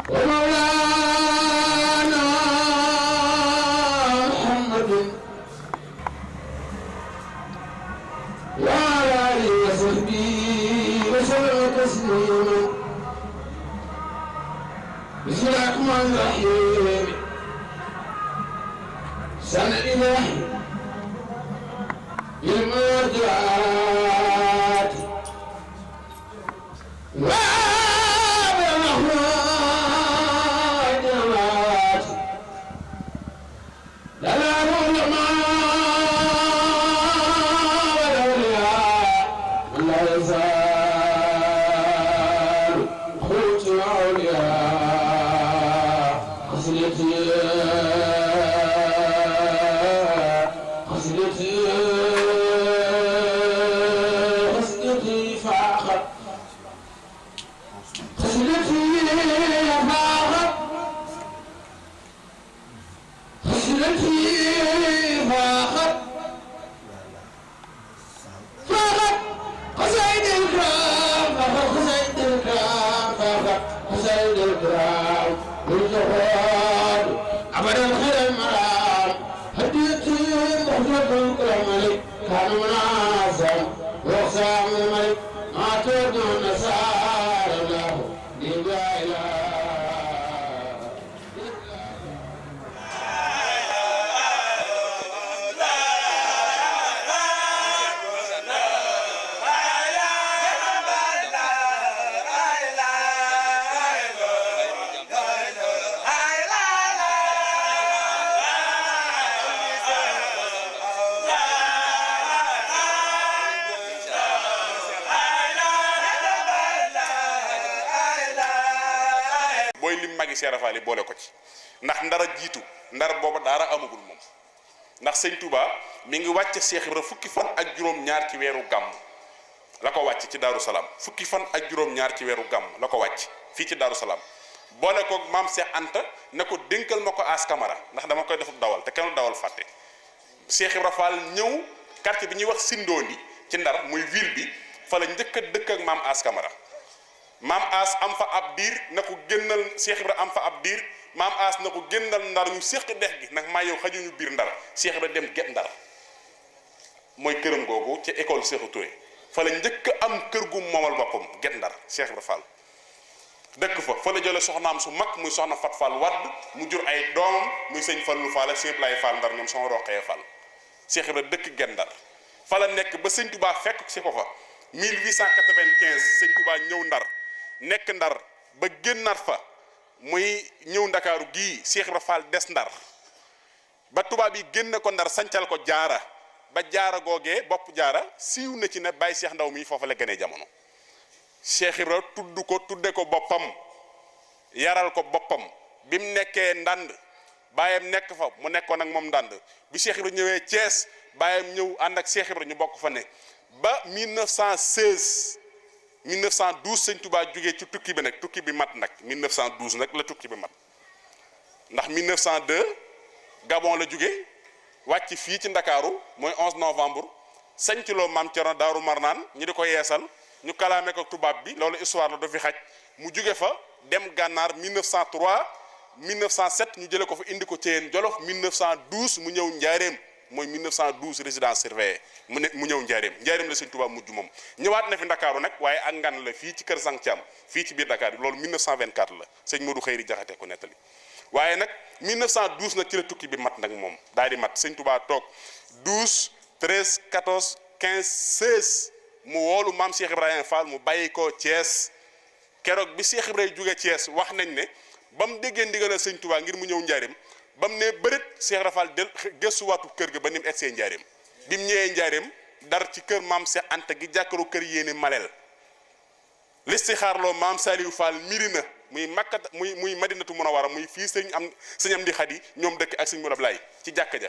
ومولانا محمد وعلى آله وصحبه وسلم تسليما بسم الله الرحمن الرحيم سنة إلهي بالمرجعات وبالرحمات لنا العلماء والأولياء لا يزال خلق الأولياء خصلتي فاخر خصلتي فاخر خصلتي فاخر فاخر قصيد الكرام فاخر قصيد الكرام فاخر قصيد الكرام والزهور أبدا الخير المرام هديتي مخلق الملك كان مناسب وقسام الملك ما ترد النسار له لا إله booy lim magi Cheikh Rafal boole ko ci ndax ndara jiitu ndar booba daara amagul moom ndax sëñ Touba mi ngi wàcc Cheikh Ibra fukki fan ak juróom-ñaar ci weeru gàmm la ko wàcc ci Daaru Salaam fukki fan ak juróom-ñaar ci weeru gàmm la ko wàcc fii ci Daaru Salaam boole ko maam Cheikh Anta ne ko dénkal ma ko As Camara ndax dama koy def dawal te kenn dawal fàtte Cheikh Ibra Fall ñëw quartier bi ñuy wax Sindooni ci ndar muy ville bi fa la njëkk a dëkk ak maam As Camara maam As am fa ab diir na ko génnal Cheikh Ibra am fa ab diir maam As na ko génnal ndar ñu séq dex gi nag maa yow xajuñu biir ndar Cheikh Ibra dem get ndar mooy këram googu ci école Sékou Touré fa la njëkk am kër gu moomal boppam get ndar Cheikh Ibra Fall dëkk fa la jële soxnaam su mag muy soxna Fat Fall wadd mu jur ay doomam muy sëñ Fallu Fall ak sëñ Blay Fall ndar ñoom soxna Roqee Fall Cheikh Ibra dëkk get ndar fa la nekk ba sëñ Touba fekk si ko fa 1895 sëñ Touba ñëw ndar nekk ndar ba génnaat fa muy ñëw ndakaaru gii Cheikh Ibra Fall des ndar ba tubaab yi génne ko ndar sancal ko jaara ba jaara googee bopp jaara siiw na ci ne Baye Cheikh Ndaw mi foofa la gënee jamono Cheikh Ibra tudde ko boppam yaral ko boppam bi mu nekkee ndànd baayam nekk fa mu nekkoon ak moom ndànd bi Cheikh Ibra ñëwee Thiès baayam ñëw ànd ak Cheikh Ibra ñu bokk fa ne ba 1916 1912 sëñ Touba jógee ci tukki bi nag tukki bi mat nag 1912 nag la tukki bi mat ndax 1902 Gabon la jógee wàcc fii ci Ndakaaru mooy 11 novembre sañculoo maam Cerno Daaru Marnaan ñi di ko yeesal ñu kalaame ko tubaab bi loolu histoire la du fi xaj mu jóge fa dem gànnaar 1903 1907 ñu jële ko fa indi ko Ceyeen Jolof 1912 mu ñëw Njaaréem mooy 1912 résidence surveillée mu ñëw Njaaréem la sëñ Touba mujj moom ñëwaat na fi Ndakaaru nag waaye ak ngan la fii ci kër Sang Thiam fii ci biir Dakar bi loolu 1924 la sëñ Modou Xëyri Jaxate ko nettali waaye nag 1912 nag ci la tukki bi mat nag moom daal di mat sëñ Touba toog 12 13 14 15 16 mu woolu maam Cheikh Ibrahima Fall mu bàyyi ko Thiès keroog bi Cheikh Ibrahima jóge Thiès wax nañ ne ba mu déggee ndigalal sëñ Touba ngir mu ñëw Njaaréem ba mu ne bërit Cheikh Rafal del gëstuwaatu kër ga ba ni mu egsee Njaaréem bi mu ñëwee Njaaréem dar ci kër maam Cheikh Anta gi jàkkaru kër yéene Malel listixaarloo maam Saliou Fall Mirina muy Makkat muy Madinatu Munawara muy fii sëñ am di Xadi ñoom dëkk ak sëñ Modou Ablaye ci jàkka ja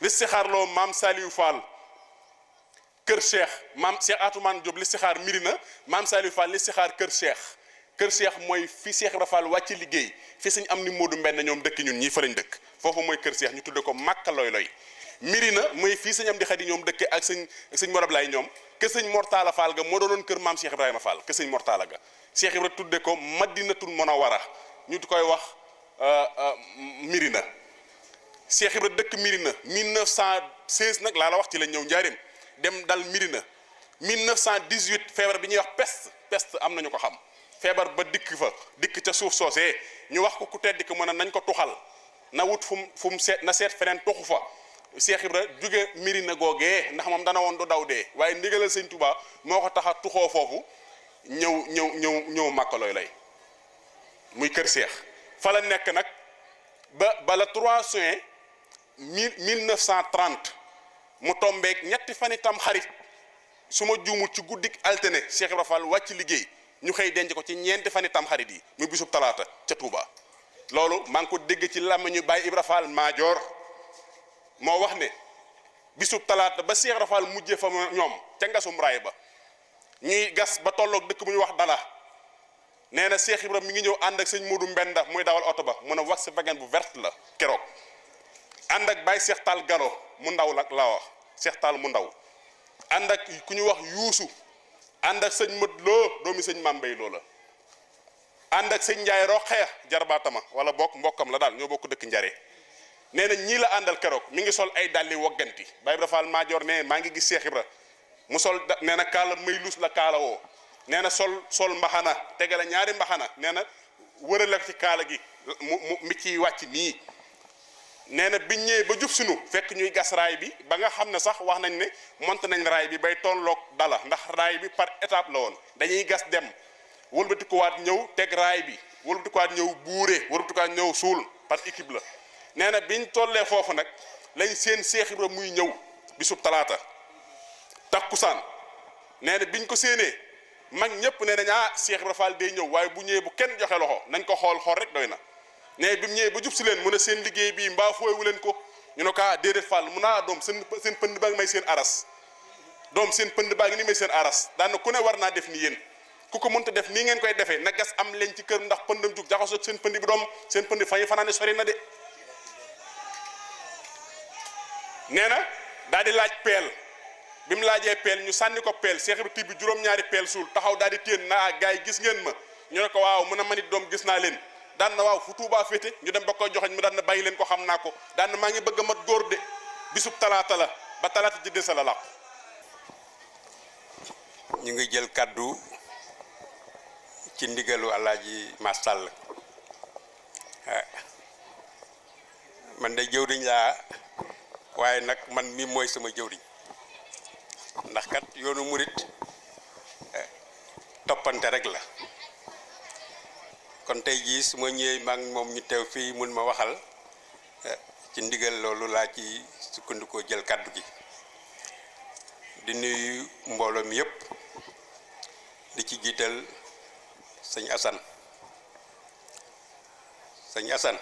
listixaarloo maam Saliou Fall kër Cheikh maam Cheikh Atoumane Diop listixaar Mirina maam Saliou Fall listixaar kër Cheikh mooy fi Cheikh Ibra Fall wàcc liggéey fi sëñ am ni Modou Mbenn ñoom dëkk ñun ñii fa lañ dëkk foofu mooy kër Cheikh ñu tudde ko Makka Loy Mirina muy fii sëñ am di Xadi ñoom dëkk ak sëñ Modou Ablaye ñoom ke sëñ Mortala Fall ga moo doonoon kër maam Cheikh Ibrahima Fall ke sëñ Mortala ga Cheikh Ibra tudde ko Madinatul Munawara ñu di koy wax Mirina Cheikh Ibra dëkk Mirina 1916 nag laa la wax ci la ñëw njaareem dem dal Mirina 1918 feebar bi ñuy wax peste am nañu ko xam feebar ba dikk ca suuf soosee ñu wax ko ku tedd ki mën a nañ ko tuxal na wut fu mu seet na seet feneen tuxu fa Cheikh Ibra jóge Mirina googee ndax moom dana woon du daw dee waaye ndigalal sëñ Touba moo ko tax a tuxoo foofu ñëw Màkka looy lay muy kër Cheikh fa la nekk nag ba la 3 juin 1930 mu tombeek ñetti fan itam xarit su ma juumul ci guddik altine Cheikh Ibra Fall wàcc liggéey ñu xëy denc ko ci ñeenti fan itam xarit yi muy bisub talaata ca Touba loolu maa ngi ko dégg ci làmmiñu Baye Ibra Fall Maajoor moo wax ne bisub talaata ba Cheikh Ibra Fall mujjee fa ñoom ca ngasum raay ba ñuy gas ba tolloog dëkk bu ñuy wax dala nee na Cheikh Ibra mi ngi ñëw ànd ak sëñ Modou Mbenda muy dawal oto ba mun a wax si wagen bu verte la keroog ànd ak Baye Cheikh Tall Galo mu ndaw la laa wax Cheikh Tall mu ndaw ànd ak ku ñuy wax yuusu ànd ak sëñ Mët Loo doomi sëñ Mambay Loo la ànd ak sëñ Njaay Roxeya jarbaatama wala bokk mbokkam la daal ñoo bokk dëkk njare nee na ñii la àndal keroog mi ngi sol ay dalli wogganti Baye Ibra Fall Maajoor nee maa ngi gis Cheikh Ibra mu sol nee na kaala may luus la kaala woo nee na sol mbaxana tegale ñaari mbaxana nee na wërale ko ci kaala gi mi ciy wàcc nii nee na biñ ñëwee ba jub sunu fekk ñuy gas raay bi ba nga xam ne sax wax nañ ne monté nañ raay bi bay tolloog dala ndax raay bi par étape la woon dañuy gas dem wëlbatikuwaat ñëw teg raay bi wëlbatikuwaat ñëw buure wëlbatikuwaat ñëw suul par équipe la nee na biñ tollee foofu nag lañ seen Cheikh Ibra muy ñëw bisub talaata takkusaan nee na biñ ko séenee mag ñëpp nee nañ Cheikh Ibra Fall day ñëw waaye bu ñëwee bu kenn joxe loxo nañ ko xool rek doy na nee bi mu ñëwee ba jub si leen mu ne seen liggéey bii mbaa fooywu leen ko ñu ne ko déedéet Fall mu naa doom seen pënd baa ngi may seen aras doom seen pënd baa ngi ni may seen aras daana ku ne war naa def ni yéen ku ko mënta def nii ngeen koy defee na gas am leen ci kër ndax pëndam jug jaxasoo seen pënd bi doom seen pënd fa ñu fanaane sori na de nee na daal di laaj peel bi mu laajee peel ñu sànni ko peel Cheikh Ibra tibb bi juróom-ñaari peel suul taxaw daal di téen na gars yi gis ngeen ma ñu ne ko waaw mën a manit doom gis naa leen daan na waaw fu Tuubaa féete ñu dem ba koy joxeñ mu daan na bàyyi leen ko xam naa ko daan na maa ngi bëgg a mat góor de bisub talaata la ba talaata ji desa la làqu ñu ngi jël kaddu ci ndigalu Alaaji Masall man de jëwriñ laa waaye nag man mii mooy sama jëwriñ ndax kat yoonu murit toppante rek la kon tey jii su ma ñëwee maa ngi moom ñu teew fii mun ma waxal ci ndigal loolu laa ci sukkandikoo jël kaddu gi di nuyu mbooloo mi yëpp di ci jiital sëñ Assane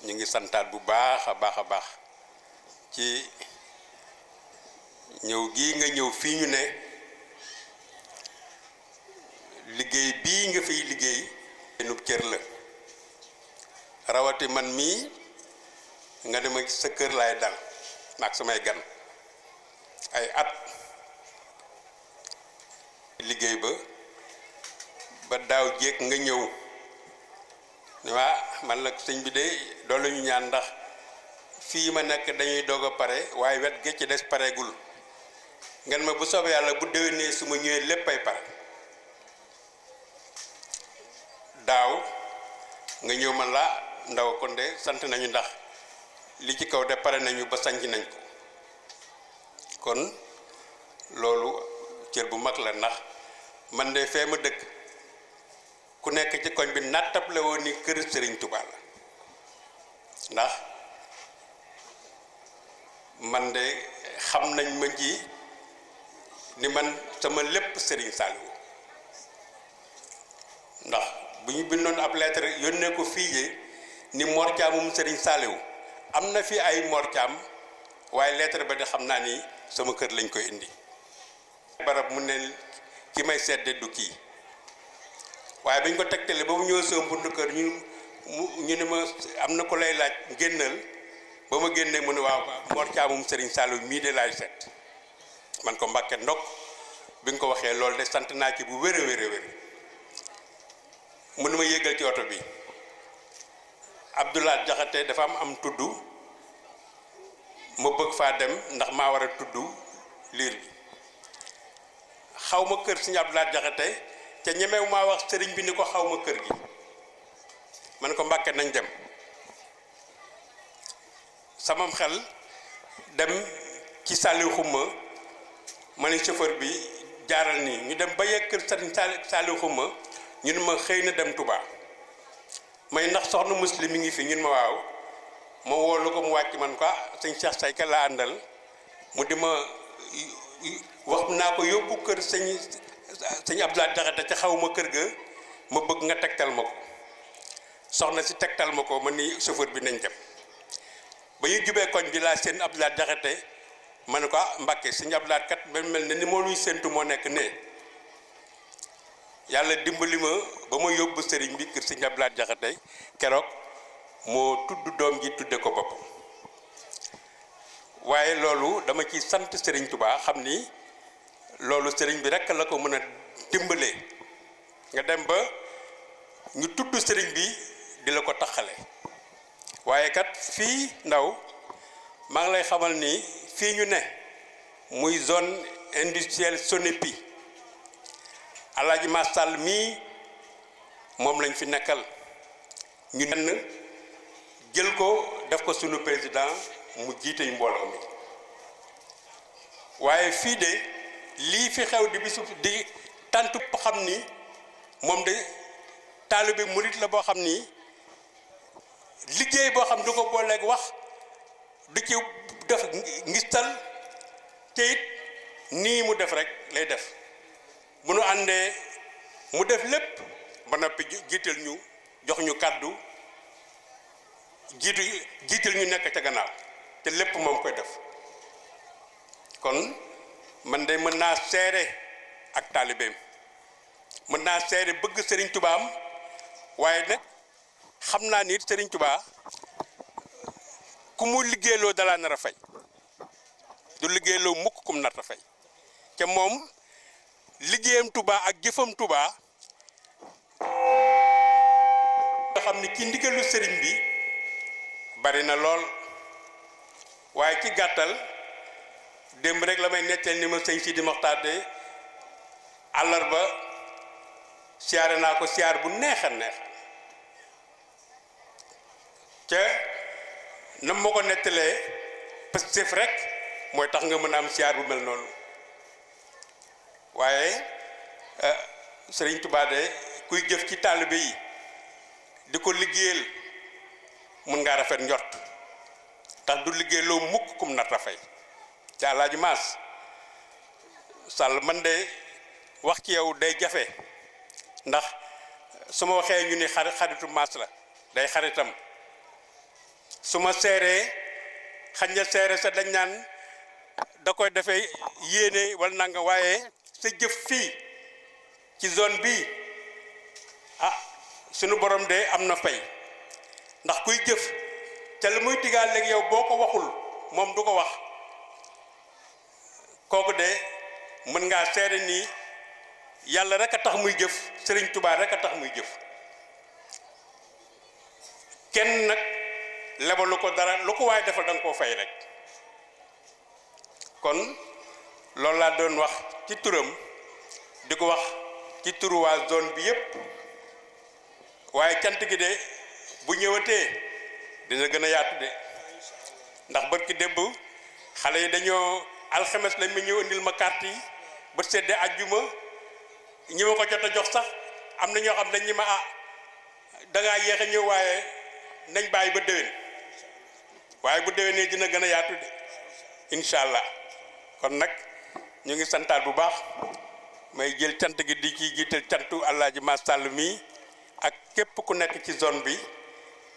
ñu ngi santaat bu baax a baax ci ñëw gii nga ñëw fii ñu ne liggéey bii nga fiy liggéey benub cër la rawati man mii nga dema sa kër laay dal maag samay gan ay at liggéey ba daaw jéeg nga ñëw ne waa man la sëñ bi de doolu ñu ñaan ndax fii ma nekk dañuy doog a pare waaye wet gi ci des pareegul ngeen ma bu soobee yàlla bu déwénee su ma ñëwee léppay pare daaw nga ñëw man la ndaw kon de sant nañu ndax li ci kaw de pare nañu ba sanc nañ ko kon loolu cër bu mag la ndax man de fee ma dëkk ku nekk ci koñ bi nattable woon ni kër Serigne Touba la ndax man de xam nañ ma ji ni man sama lépp Serigne Saliou ndax bu ñu bindoon ab lettre yónnee ko fii ni Mor Thiam moom Serigne Saliou am na fi ay Mor Thiam waaye lettre ba de xam naa ni sama kër lañ koy indi barab mu ne ki may sedde du kii waaye bañ ko tegtale ba mu ñëw sama buntu kër ñu ne ma am na ko lay laaj génnal ba ma génnee mu ne waaw Mor Thiam moom Serigne Saliou mii de laay seet man ko Mbàkke ndok bi nga ko waxee loolu de sant naa ci bu wér a wér mënuma yéegal ci oto bi Abdoulaye Jaxate dafa am tudd ma bëgg faa dem ndax maa war a tudd liir bi xaw ma kër Sëñ Abdoulaye Jaxate te ñemewu maa wax sëriñ bi ni ko xaw ma kër gi man ko Mbàkke nañ dem samam xel dem ci Saliou Xuma ma ne chauffeur bi jaaral nii ñu dem ba yegg kër Saliou Xuma ñun ma xëy na dem Touba may ndax soxna Muslim mi ngi fi ñun ma waaw ma woolu ko mu wàcc man ko sëñ Cheikh Sayka laa àndal mu di ma wax naa ko yóbbu kër sëñ Abdoulaye Jaxate ca xaw ma kër ga ma bëgg nga tegtal ma ko soxna si tegtal ma ko ma ni chauffeur bi nañ dem ba ñu jubee koñ bi laa seen Abdoulaye Jaxate ma ne ko Mbàkke sëñ Abdoulaye kat mel ne ni moo luy séntu moo nekk ne yàlla dimbali ma ba ma yóbbu sëriñ bi kër sëñ Abdoulaye Jaxate keroog moo tudd doom ji tudde ko bopp waaye loolu dama ci sant sëriñ Touba xam ni loolu sëriñ bi rekk la ko mën a dimbalee nga dem ba ñu tudd sëriñ bi di la ko taxale waaye kat fii ndaw maa ngi lay xamal ni fii ñu ne muy zone industrielle Sonepi Alaaji Masall mii moom lañ fi nekkal ñu nenn jël ko def ko sunu président mu jiite mbooloo mi waaye fii de lii fi xew di bisu di tant boo xam ni moom de taalibe murit la boo xam ni liggéey boo xam du ko booleeg wax du ci def ngistal te it nii mu def rek lay def bu nu àndee mu def lépp ba noppi jiital ñu jox ñu kàddu jiital ñu nekk ca gannaaw te lépp moom koy def kon man de mën naa seere ak taalibeem mën naa seere bëgg Serigne Touba am waaye nag xam naa ni Serigne Touba ku mu liggéeyloo dalaa nar a fay du liggéeyloo mukk kum nar a fay te moom liggéeyam Touba ak jëfam Touba nga xam ni ci ndigalu Serigne bi bari na lool waaye ci gàttal démb rek la may netteel ni ma sëñ si di maxtaade àllarba siyaare naa ko siyaar bu neexa neex ca na ma ko nettalee Pastef rek mooy tax nga mën a am siyaar bu mel noonu waaye Sëriñ Tuubaa de kuy jëf ci taalibe yi di ko liggéeyal mun ngaa rafet njort tax du liggéey loo mukk kum nat rafay te Alaaji Maas Sall man de wax ci yow day jafe ndax su ma waxee ñu ni xaritu Maas la day xaritam su ma seeree xañ na seere sa dañ naan da koy defee yéene wala nanga waaye sa jëf fii ci zone bi sunu borom de am na fay ndax kuy jëf te lu muy digaal léegi yow boo ko waxul moom du ko wax kooku de mën ngaa seere nii yàlla rek a tax muy jëf Sëriñ Tuubaa rek a tax muy jëf kenn nag lebalu ko dara lu ko waaye defal da nga koo fay rek kon loolu laa doon wax ci turam di ko wax ci turu waa zone bi yépp waaye cant gi de bu ñëwatee dina gën a yaatu de ndax barki démb xale yi dañoo alxames lañ ma ñëw indil ma carte yi ba sedde àjjuma ñi ma ko jot a jox sax am na ñoo xam dañ ñi ma dangaa yéex a ñëw waaye nañ bàyyi ba déwén waaye bu déwénee dina gën a yaatu de incha allah kon nag ñu ngi santaat bu baax may jël cant gi di ci jiital cantu Alaaji Maas Sall mii ak képp ku nekk ci zone bi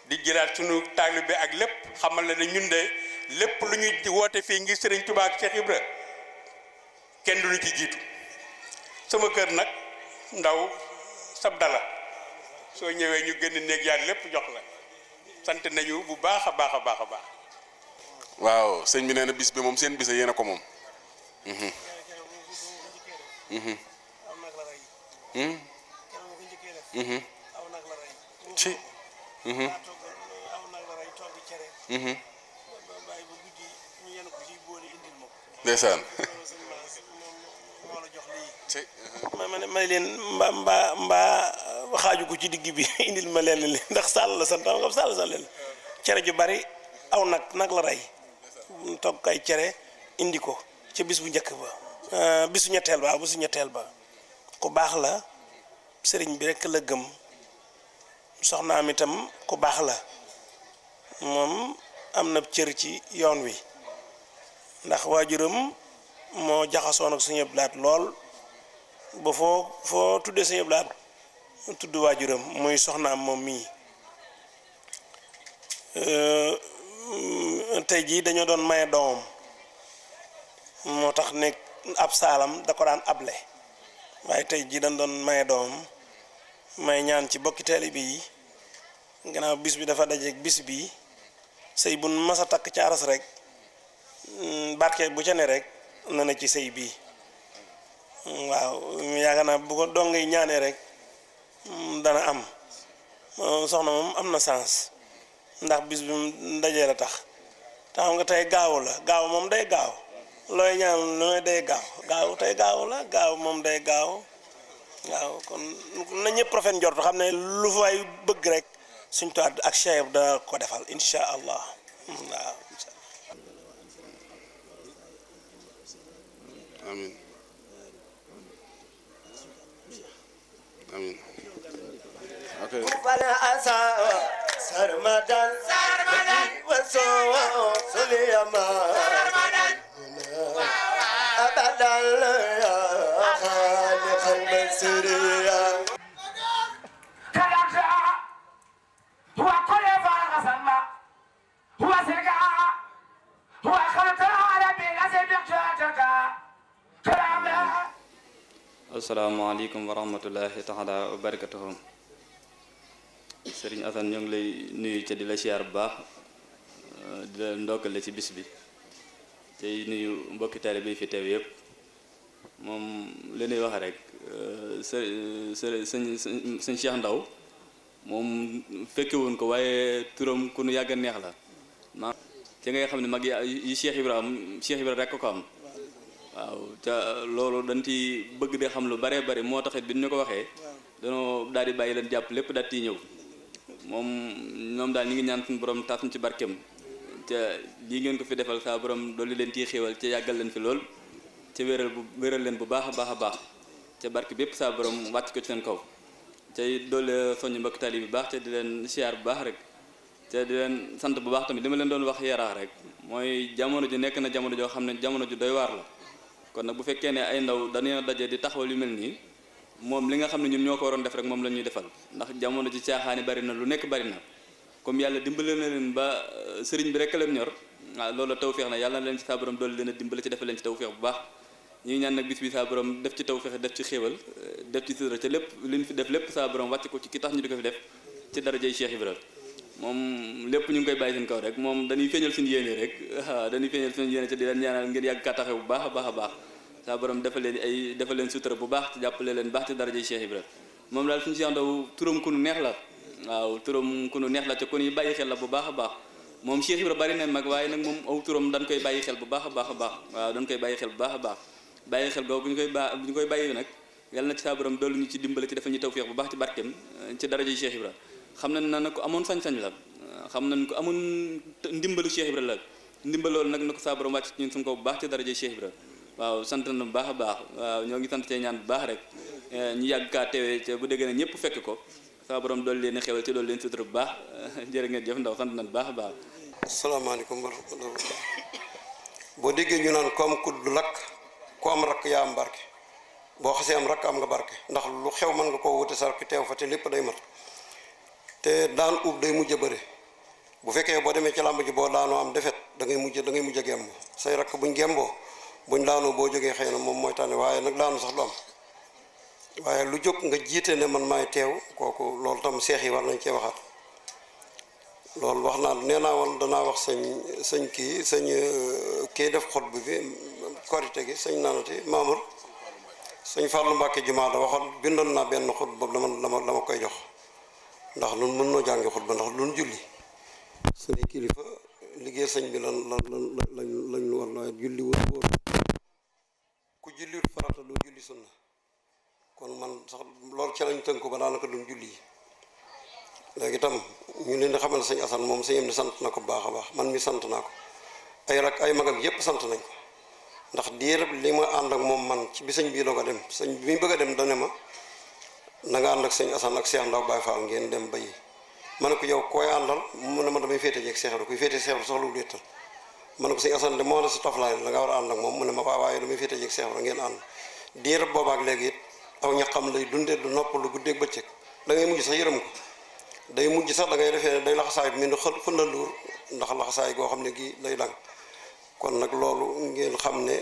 di jëlaat sunu taalibe ak lépp xamal la ne ñun de lépp lu ñuy woote fii ngir Serigne Touba ak Cheikh Ibra kenn du ñu ci jiitu sama kër nag ndaw sab dala soo ñëwee ñu génn néeg yaat lépp jox la sant nañu bu baax a baax a baax a baax. waaw sëñ bi nee na bis bi moom seen bis a yéen a ko moom. ci ndeysaan ma leen mbaa xaaju ko ci digg bi indil ma leen li ndax sàll la sant nga sàll sa leen cere ju bari aw nag la rey togg kay cere indi ko ca bis bu njëkk ba bisu ñetteel ba ku baax la sëriñ bi rek la gëm soxnaam itam ku baax la moom am na cër ci yoon wi ndax waajuram moo jaxasoon ak Sëñ Abdu Lahat lool ba foo tuddee Sëñ Abdu Lahat tudd waajuram muy soxnaam moom mii tey jii dañoo doon maye doomam moo tax ne ab saalam da ko daan able waaye tey jii dañ doon maye doomam may ñaan ci bokki taalibe yi gannaaw bis bi dafa dajeeg bis bi sëy bu mas a takk ca aras rek barke bu ca ne rek na na ci sëy bii waaw yaakaar naa bu ko dongay ñaanee rek dana am soxna moom am na sens ndax bis bi dajee la tax xam nga tey gaaw la gaaw moom day gaaw looy ñaan looy day gaaw tey gaaw la gaaw moom day gaaw waaw kon na ñëpp rafet njort xam ne lu fay bëgg rek suñ toit ak Cheikh da ko defal insha allah waaw amin amin ok fala asa sarmadan waso suliyama abadan ya khaliqal basriya asalaamaaleykum wa rahmatullahi taala wa barakatuhu Sëriñ Assane ñoo ngi lay nuyu ca di la siyaar bu baax di la ndokkale ci bis bi tey nuyu mbokki taalibe bi fi teew yëpp moom li ñuy wax rek sëñ Cheikh Ndaw moom fekke woon ko waaye turam ku nu yàgg a neex la maa ci ngay xam ne mag yi Cheikh Ibrahima rek ko am waaw ca loolu dañ ci bëgg de xam lu bare bari moo taxit bi ñu ko waxee danoo daal di bàyyi leen jàpp lépp daal di ñëw moom daal ñu ngi ñaan suñu borom taas ñu ci barkeem ca lii ngeen ko fi defal saa borom dolli leen ciy xéewal ca yàggal leen fi lool ca wéral leen bu baax a baax ca barke bépp saa borom wàcc ko ci seen kaw cay doole soññ mbokk tali bi baax ca di leen siyaar bu baax rek ca di leen sant bu baax tamit li ma leen doon wax yaraax rek mooy jamono ji nekk na jamono joo xam ne jamono ju doy waar la kon nag bu fekkee ne ay ndaw dañoo daje di taxawal yu mel nii moom li nga xam ne ñun ñoo ko waroon def rek moom la ñuy defal ndax jamono ji caaxaani bari na lu nekk bari na comme yàlla dimbale na leen ba sëriñ bi rek leen ñor waaw loolu tawfeex na yàlla na leen ci saa borom doole leen a dimbale ci defal leen ci tawfeex bu baax ñi ngi ñaan nag bis bi saa borom def ci tawfeex def ci xéewal def ci sutura ca lépp li ñu fi def lépp saa borom wàcc ko ci ki tax ñu di ko fi def ci darajay Cheikh Ibrahima moom lépp ñu ngi koy bàyyi seen kaw rek moom dañuy feeñal suñu yéene rek waaw dañuy feeñal suñu yéene ca di leen ñaanal ngeen yàgg kaa taxaw bu baax a baax a baax saa borom defal leen sutura bu baax ci jàppale leen baax ci darajay Cheikh Ibrahima moom daal suñu Cheikh Ndaw turam ku nu neex la waaw turam ku nu neex la te ku ñuy bàyyi xel la bu baax a baax moom Cheikh Ibrahima bari na mag waaye nag moom aw turam dañ koy bàyyi xel bu baax a baax a baax waaw dañ koy bàyyi xel bu baax a baax bàyyi xel googu bu ñu koy bàyyi nag yàlla na ci saa borom dolli ñu ci dimbale ci defal ñu tawfeex bu baax ci barkeem ci darajay Cheikh Ibrahima xam nañ na ko amoon sañ-sañ la xam nañ ko amoon ndimbalu Cheikh Ibrahima la ndimbal loolu nag na ko saa borom wàcc ci ñun suñu ko bu baax ci darajay Cheikh Ibrahima waaw sant na bu baax a baax waaw ñoo ngi sant cee ñaan bu baax rek ñu yàgg kaa teewee ca bu déggee ne ñëpp fekk ko saa borom dool leen xewal ci dool leen sutura bu baax jërë ngeen jëf Ndaw sant na bu baax a baax. asalaamaaleykum wa rahmatulah boo déggee ñu naan ko am kudd lakk ko am rakk yaa am barke boo xasee am rakk am nga barke ndax lu xew mën nga koo wute sarki teew fa te lépp day mat te daan ub day mujj a bëre bu fekkee boo demee ci làmb ji boo daanoo am defet da ngay mujj a gemb say rakk buñ gemboo buñ daanoo boo jógee xëy na moom mooy tànne waaye nag daanu sax du am waaye lu jóg nga jiite ne man maay teew kooku loolu tam seex yi war nañ cee waxaat loolu wax naa nee naa woon danaa wax sëñ kii def xutba bi korite gi sëñ naanati Mamour sëñ Fallou Mbacke jumaa da waxoon bindoon naa benn xutba boobu dama koy jox ndax nun mën noo jàngi xutba ndax luñ julli suñu kilifa liggéey sëñ bi lañ war la julli wut wóor ku julliwut farata doo julli sunna kon man sax loolu ci lañ tënku ba daanaka duñ julli yi léegi itam ñu leen di xamal sëñ Assane moom sëñam di sant na ko baax a baax man mi sant naa ko ay magam yépp sant nañ ko ndax diir li ma ànd ak moom man ci bi sëñ bii doo ko dem sëñ bi bëgg a dem dane ma na nga ànd ak sëñ Assane ak Cheikh Ndaw Baye Fall ngeen dem bayi ma ne ko yow koy àndal mu ne ma damay féete jeeg Cheikh Ndaw kuy féete Cheikh Ndaw soxla wu wéttal ma ne ko sëñ Assane de moo la si toflaay da nga war a ànd ak moom mu ne ma waaye damay féete jeeg Cheikh Ndaw ngeen ànd diir boobaak léegi it aw ñaqam lay dundee du nopp lu guddeeg bëccëg da ngay mujj sax yërëm ko day mujj sax da ngay defee day laxasaay bi mu ne xëndanduur ndax laxasaay goo xam ne gi day dang kon nag loolu ngeen xam ne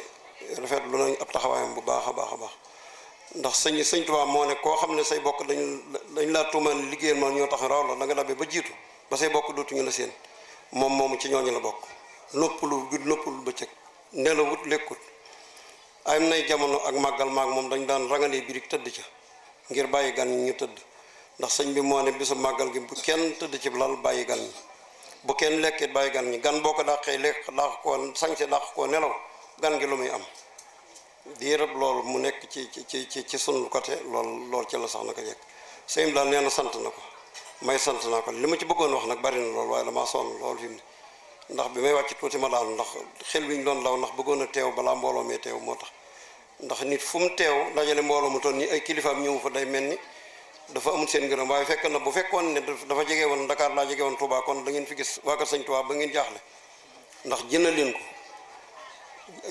rafetlu nañ ab taxawaayam bu baax a baax a baax ndax sëñ Tuubaa moo ne koo xam ne say bokk dañ laa tuumal liggéeyal ma ñoo tax raw la da nga dabee ba jiitu ba say bokk dootuñu la seen moom moomu ci ñooñu la bokk noppalu gud noppalu bëccëg nelawut lekkut am nay jamono ak màggal maag moom dañ daan rangalee birig tëdd ca ngir bàyyi gan ñi ñu tëdd ndax sëñ bi moo ne bisu màggal gi bu kenn tëdd ci lal bàyyi gan ñi bu kenn lekkee bàyyi gan ñi gan boo ko dàqee lekk dàq koo sañse dàq koo nelaw gan gi lu muy am diirab loolu mu nekk ci sunu côté lool ci la sax naka jekk sëñ daal nee na sant na ko may sant naa ko li ma ci bëggoon wax nag bari na loolu waaye damaa sonn loolu fi mu ne ndax bi may wàcc tuuti ma daal ndax xel wi ñu doon law ndax bëggoon a teew balaa mbooloo mee teew moo tax ndax nit fu mu teew dajale mbooloo mu toll ni ay kilifaam ñëw fa day mel ni dafa amul seen ngërëm waaye fekk na bu fekkoon ne dafa jege woon Dakar laa jege woon Touba kon da ngeen fi gis waa kër sëñ Touba ba ngeen jaaxle ndax jëna leen ko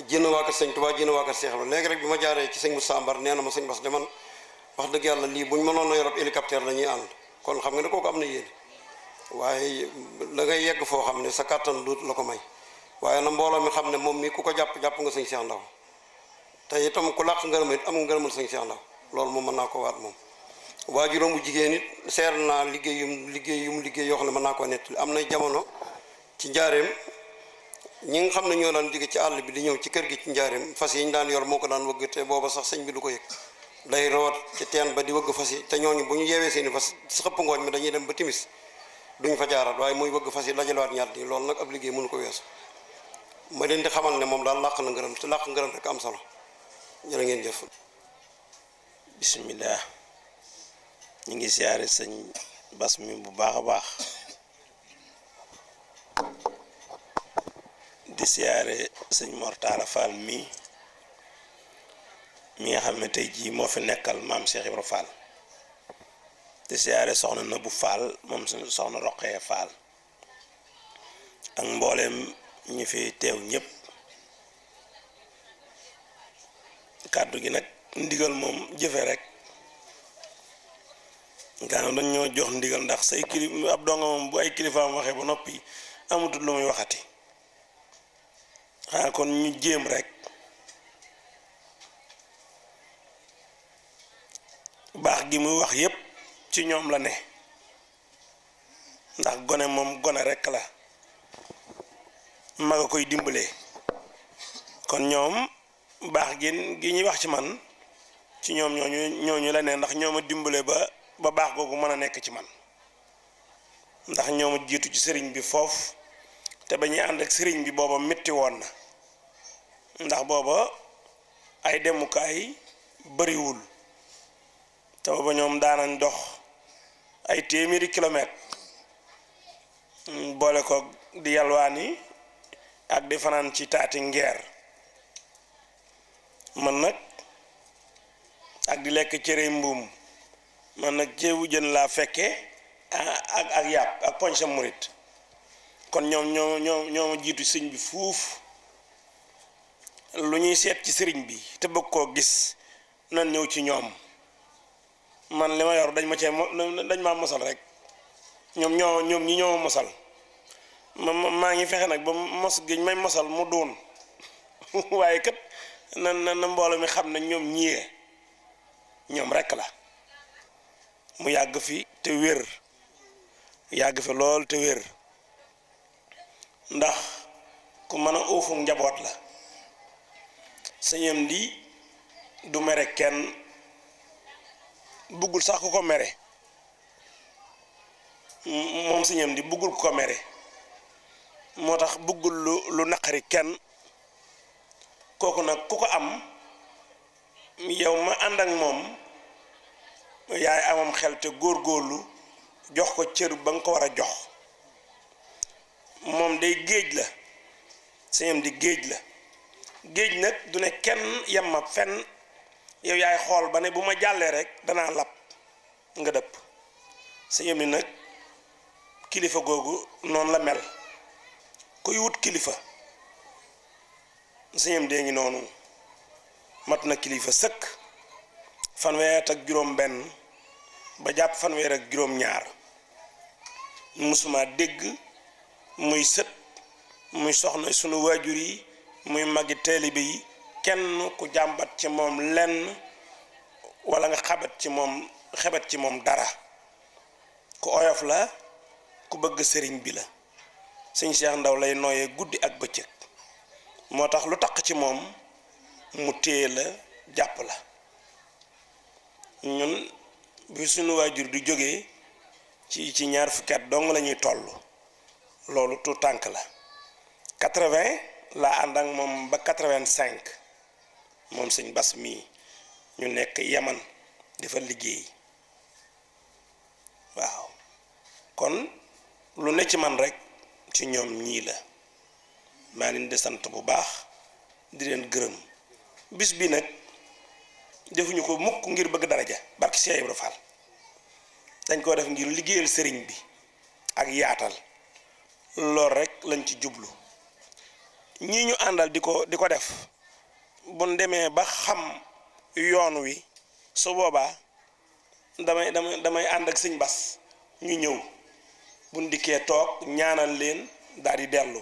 jëna waa kër sëñ Touba jëna waa kër Cheikh léegi rek bi ma jaaree ci sëñ Moussa Mbar nee na ma sëñ Bass de man wax dëgg yàlla lii buñ mënoon a yor ab hélicoptère la ñuy ànd kon xam nga ne kooku am na yéene waaye la ngay yegg foo xam ne sa kàttan duut la ko may waaye na mbooloo mi xam ne moom mi ku ko jàpp nga sëñ Cheikh Ndaw te itam ku làq ngërëm it am nga ngërëmal sëñ Cheikh Ndaw loolu moom mën naa ko waat moom waajuram bu jigéen it seer naa liggéey yoo xam ne mën naa koo nettali am na jamono ci njaareem ñi nga xam ne ñoo daan jóge ci àll bi di ñëw ci kër gi ci njaareem fas yi ñu daan yor moo ko daan wëgg te booba sax sëñ bi du ko yëg day root ci teen ba di wëgg fas yi te ñooñu bu ñu yeewee seeni fas si xëpp ngooñ mi dañuy dem ba timis duñ fa jaaraat waaye muy wëgg fas yi dajalewaat ñaar yi loolu nag ab liggéey mënu ko weesu ma leen di xamal ne moom daal làq na ngërëm te làq ngërëm rek am solo jërë ngeen jëf bismillah ñu ngi siyaare sëñ Bass mi bu baax a baax di siyaare sëñ Mortala Fall mi nga xam ne tey jii moo fi nekkal maam Cheikh Ibra Fall di siyaare soxna Nabou Fall moom soxna Roqee Fall ak mbooleem ñi fi teew ñëpp kàddu gi nag ndigal moom jëfe rek gaana dañ ñoo jox ndigal ndax say kilif ab donga moom bu ay kilifaam waxee ba noppi amatul lu muy waxati xanaa kon ñu jéem rek baax gi muy wax yépp ci ñoom la ne ndax gone moom gone rek la mag a koy dimbalee kon ñoom baax gi ñuy wax ci man ci ñoom ñooñu la ne ndax ñoo ma dimbale ba baax googu mën a nekk ci man ndax ñoo ma jiitu ci sëriñ bi foofu te ba ñuy ànd ak sëriñ bi booba métti woon na ndax booba ay demukaay bariwul te booba ñoom daanañ dox ay téeméeri kilomètre boole ko di yalwaani ak di fanaan ci taati ngeer man nag ak di lekk cere mbuum man nag ceebu jën laa fekke ak yàpp ak poñ sa murit kon ñoo ma jiitu sëñ bi fuuf lu ñuy seet ci sëriñ bi te bëgg koo gis nan ñëw ci ñoom man li ma yor dañ ma mosal rek ñoom ñi ñoo ma mosal maa ngi fexe nag ba mos gi may mosal mu doon waaye kat na mbooloo mi xam ne ñoom ñiyee ñoom rek la mu yàgg fi te wér yàgg fi lool te wér ndax ku mën a uufu njaboot la sëñam di du mere kenn buggul sax ku ko mere moom sëñam di buggul ko mere moo tax buggul lu naqari kenn kooku nag ku ko am yow ma ànd ak moom yaay amam xel te góorgóorlu jox ko cër ba nga ko war a jox moom day géej la sëñam di géej la géej nag du ne kenn yem ma fenn yow yaay xool ba ne bu ma jàllee rek danaa lab nga dëpp sëñam ni nag kilifa googu noonu la mel kuy wut kilifa sëñam dee ngi noonu mat na kilifa sëkk fanweer ak juróom benn ba jàpp fanweer ak juróom ñaar musuma dégg muy sët muy soxna sunu waajur yi muy magi taalibe yi kenn ku jàmbat ci moom lenn wala nga xebet ci moom dara ku oyof la ku bëgg sëriñ bi la sëñ Cheikh Ndaw lay nooyee guddi ak bëccëg moo tax lu taq ci moom mu téye la jàpp la ñun bi sunu waajur di jógee ci ñaar fukki at dong la ñuy toll loolu tu tànk la 80 laa ànd ak moom ba 85 moom sëñ Bas mii ñu nekk Yaman dafa liggéey waaw kon lu ne ci man rek ci ñoom ñii la maa leen di sant bu baax di leen gërëm bis bi nag defuñu ko mukk ngir bëgg daraja barki Cheikh Ibra Fall dañ koo def ngir liggéeyal sëriñ bi ak yaatal lool rek lañ ci jublu ñii ñu àndal di ko def buñ demee ba xam yoon wi su boobaa damay ànd ak sëñ Bas ñu ñëw buñ dikkee toog ñaanal leen daal di dellu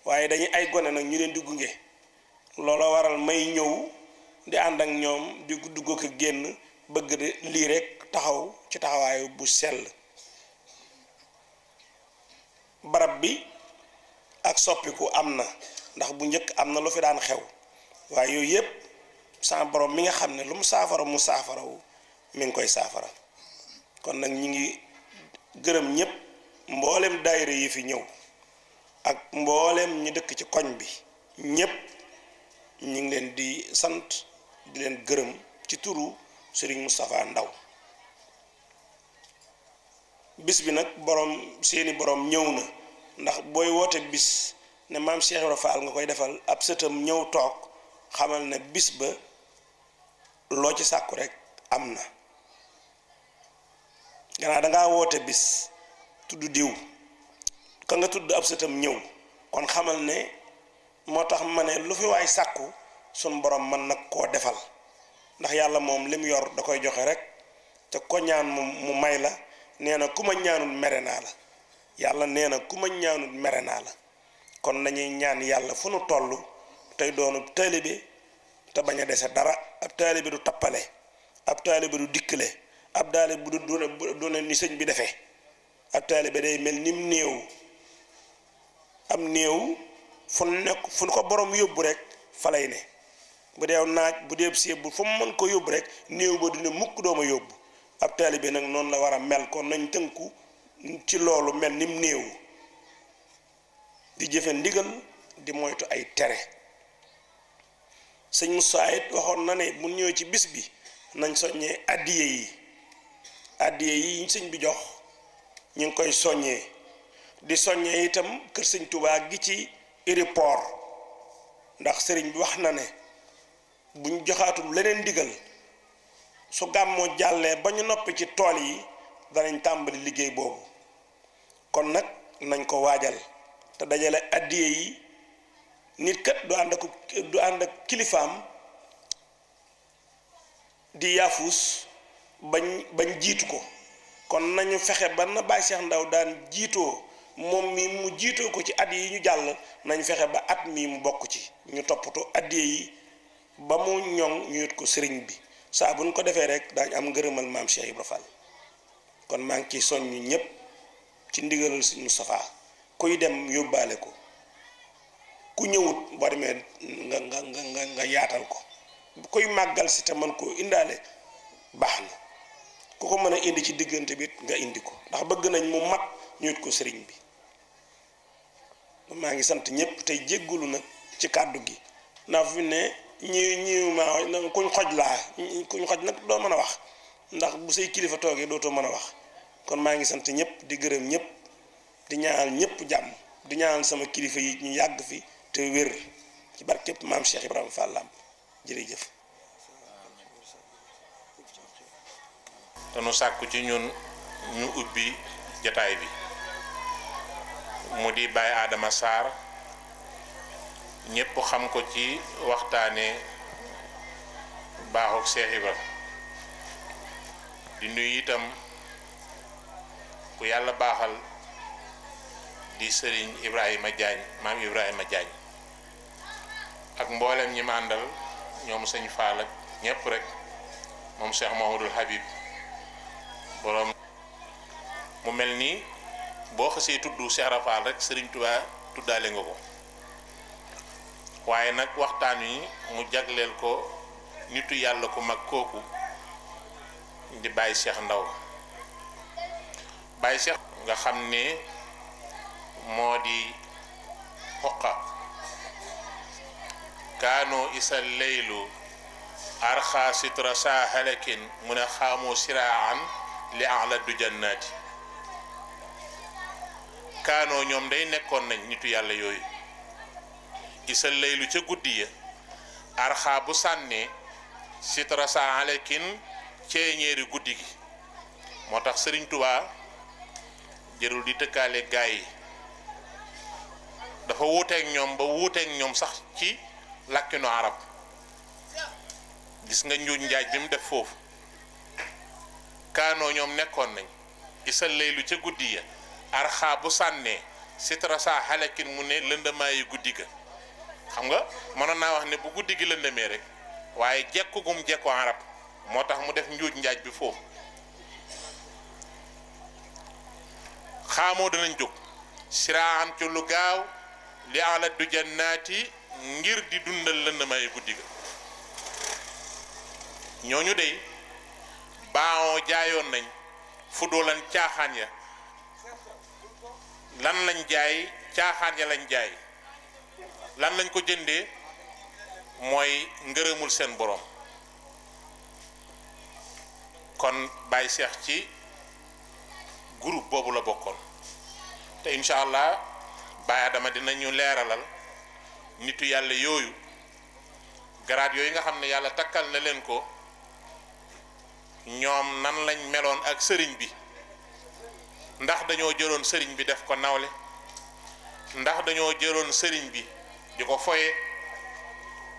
waaye dañuy ay gone nag ñu leen di gunge looloo waral may ñëw di ànd ak ñoom di dugg ko génn bëgg de lii rek taxaw ci taxawaayu bu sell barab bi ak soppiku am na ndax bu njëkk am na lu fi daan xew waaye yooyu yëpp sa borom mi nga xam ne lu mu saafarawu mi ngi koy saafara kon nag ñi ngi gërëm ñëpp mboolem daayira yi fi ñëw ak mboolem ñi dëkk ci koñ bi ñëpp ñi ngi leen di sant di leen gërëm ci turu Serigne Moustapha Ndaw bis bi nag borom seeni borom ñëw na ndax booy woote bis ne maam Cheikh Ibra Fall nga koy defal ab sëtam ñëw toog xamal ne bis ba loo ci sàkku rek am na gannaaw dangaa woote bis tudd diw ka nga tudd ab sëtam ñëw kon xamal ne moo tax ma ne lu fi waay sàkku sun borom mën nag koo defal ndax yàlla moom lim yor da koy joxe rek te ko ñaan mu may la nee na ku ma ñaanul mere naa la yàlla nee na ku ma ñaanul mere naa la kon nañuy ñaan yàlla fu nu toll tey doonu taalibe te bañ a dese dara ab taalibe du tappale ab taalibe du dikkale ab taalibe bu du ne ni sëñ bi defee ab taalibe day mel nim néew am néew fu nekk fu ko borom yóbbu rek fa lay ne bu dee naaj bu dee séebbu fu mu mën ko yóbbu rek néew ba du ne mukk dooma yóbbu ab taalibe nag noonu la war a mel kon nañ tënku ci loolu mel nim néew di jëfe ndigal di moytu ay tere sëñ Moussa it waxoon na ne bu ñëwee ci bis bi nañ soññee addiye yi sëñ bi jox ñu ngi koy soññee di soññee itam kër sëñ Touba gi ci aéroport ndax sëriñ bi wax na ne buñ joxaatul leneen ndigal su gàmmoo jàllee ba ñu noppi ci tool yi danañ tàmbali liggéey boobu kon nag nañ ko waajal te dajale addiye yi nit kat du ànd ak kilifaam di yaafus bañ jiitu ko kon nañu fexe ba na Baye Cheikh Ndaw daan jiitoo moom mi mu jiitoo ko ci at yi ñu jàll nañ fexe ba at mii mu bokk ci ñu toppatoo addiye yi ba mu ñoŋ ñu yut ko sëriñ bi saa buñ ko defee rek daañ am ngërëmal maam Cheikh Ibra Fall kon maa ngi ciy soññu ñëpp ci ndigalal Sëriñ Moustapha kuy dem yóbbaale ko ku ñëwut boo demee nga yaatal ko kuy màggal si te man koo indaale baax na ku ko mën a indi ci diggante bi nga indi ko ndax bëgg nañ mu mat ñuut ko sëriñ bi maa ngi sant ñëpp tey jéggulu nag ci kàddu gi ndax fi ne ñi ma kuñ xoj laa kuñ xoj nag doo mën a wax ndax bu say kilifa toogee dootoo mën a wax kon maa ngi sant ñëpp di gërëm ñëpp di ñaanal ñëpp jàmm di ñaanal sama kilifa yi ñu yàgg fi te wér ci barkeb maam Cheikh Ibrahima Fall Lamp jërëjëf. te nu sàkku ci ñun ñu ubbi jataay bi mu di Baye Adama Sarr ñépp xam ko ci waxtaane baaxuk Cheikh Ibra di nuyu itam ku yàlla baaxal di Serigne Ibrahima Diagne maam Ibrahima Diagne ak mboolem ñi ma àndal ñoom sëñ Fall ak ñépp rek moom Cheikh Mahamadul Habib borom mu mel ni boo xasee tudd Cheikh Rafal rek Serigne Touba tuddaale nga ko waaye nag waxtaan wi mu jagleel ko nitu yàlla ku mag kooku di Baye Cheikh Ndaw Baye Cheikh nga xam ne moo di xoqa kaano isa leylu arxa sitra sa halakin mu ne xaamoo siraan li ala du jannaati kaanoo ñoom day nekkoon nañ nitu yàlla yooyu isa leylu ca guddi ya arxa bu sànnee sitra sa halakin ceeñeeri guddi gi moo tax Sëriñ Tuubaa jërul di tëkkaale gaay yi dafa wuuteeg ñoom ba wuuteeg ñoom sax ci làkkinu arab gis nga njuuj njaaj bi mu def foofu kaanoo ñoom nekkoon nañ isal laylu ca guddi ya arxaa bu sànnee sitra sa halakin mu ne lëndamaayi guddi ga xam nga mënoon naa wax ne bu guddi gi lëndamee rek waaye jekku gum jekku arab moo tax mu def njuuj njaaj bi foofu xaamoo danañ jóg siraan ci lu gaaw li ala du jannaati ngir di dundal lëndamaayi guddi ga ñooñu dey baawoo jaayoon nañ fu doolan caaxaan ya lan lañ jaay caaxaan ya lañ jaay lan lañ ko jëndee mooy ngërëmul seen borom kon Baye Cheikh ci groupe boobu la bokkoon te incha allah Baye Adama dinañu leeralal nitu yàlla yooyu garaat yooyu nga xam ne yàlla takkal na leen ko ñoom nan lañ meloon ak sëriñ bi ndax dañoo jëloon sëriñ bi def ko nawle ndax dañoo jëloon sëriñ bi di ko foye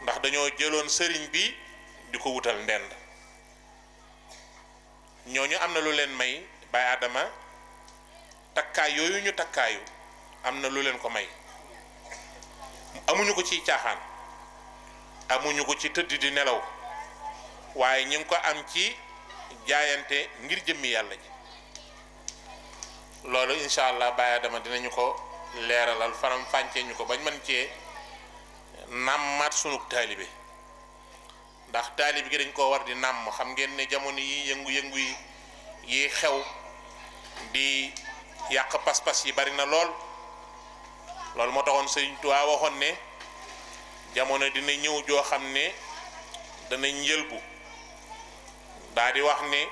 ndax dañoo jëloon sëriñ bi di ko wutal ndend ñooñu am na lu leen may Baye Adama takkaay yooyu ñu takkaayu am na lu leen ko may amuñu ko ci caaxaan amuñu ko ci tëdd di nelaw waaye ñu ngi ko am ci jaayante ngir jëmmi yàlla ji loolu incha allah Baye Adama dinañu ko leeralal faram fàncee ñu ko bañ mën cee nàmmaat sunu taalibe ndax taalibe gi dañ koo war di nàmm xam ngeen ne jamono yi yëngu-yëngu yi xew di yàq pas-pas yi bari na lool loolu moo taxoon Sëriñ Tuubaa waxoon ne jamono dina ñëw joo xam ne danañ yëlbu daa di wax ne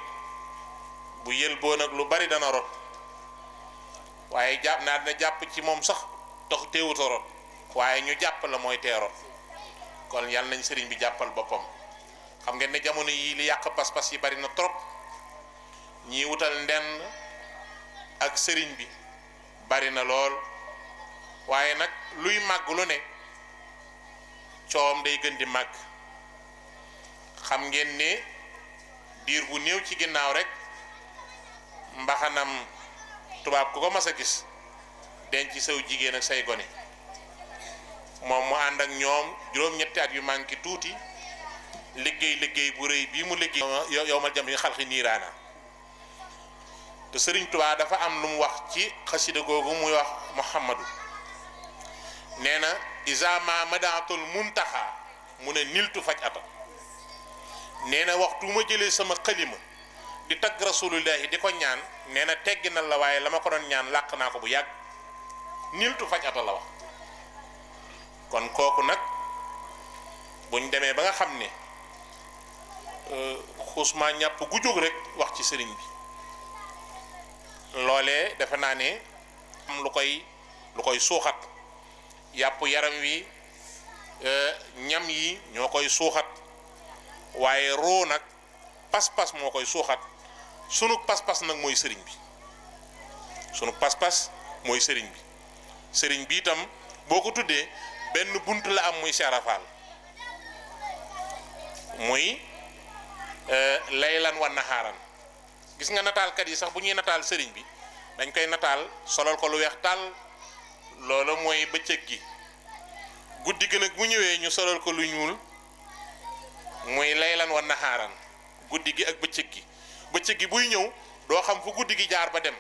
bu yëlboo nag lu bari dana rot waaye jàpp naa dina jàpp ci moom sax tax teewut a rot waaye ñu jàpp la mooy tee rot kon yàlla nañ sëriñ bi jàppal boppam xam ngeen ne jamono yii li yàq pas-pas yi bari na trop ñii wutal ndenn ak sëriñ bi bari na lool waaye nag luy màgg lu ne coom day gën di màgg xam ngeen ne diir bu néew ci ginnaaw rek mbaxanam tubaab ku ko mas a gis denc saw jigéen ak say gone moom mu ànd ak ñoom juróom-ñetti at yu manqué tuuti liggéey bu rëy bii mu liggéey yow ma jam yi xalxi niiraana te sëriñ Tuubaa dafa am lu mu wax ci xasida googu muy wax Muhammadu nee na isa ma madaatul muntaxa mu ne niltu faj ata nee na waxtu ma jëlee sama xalima di tagg rasulullahi di ko ñaan nee na teggi na la waaye la ma ko doon ñaan làq naa ko bu yàgg niltu faj ata la wax kon kooku nag buñ demee ba nga xam ne xusma ñàpp gu jóg rek wax ci sëriñ bi loolee defe naa ne am lu koy suuxat yàpp yaram wi ñam yi ñoo koy suuxat waaye roo nag pas-pas moo koy suuxat sunu pas-pas nag mooy sëriñ bi sunu pas-pas mooy sëriñ bi itam boo ko tuddee benn bunt la am muy Cheikh Rafal muy laylan wa naxaaran gis nga nataalkat yi sax bu ñuy nataal sëriñ bi dañ koy nataal solal ko lu weex tàll loolu mooy bëccëg gi guddi gi nag bu ñëwee ñu solal ko lu ñuul muy laylan wa naxaaran guddi gi ak bëccëg gi buy ñëw doo xam fu guddi gi jaar ba dem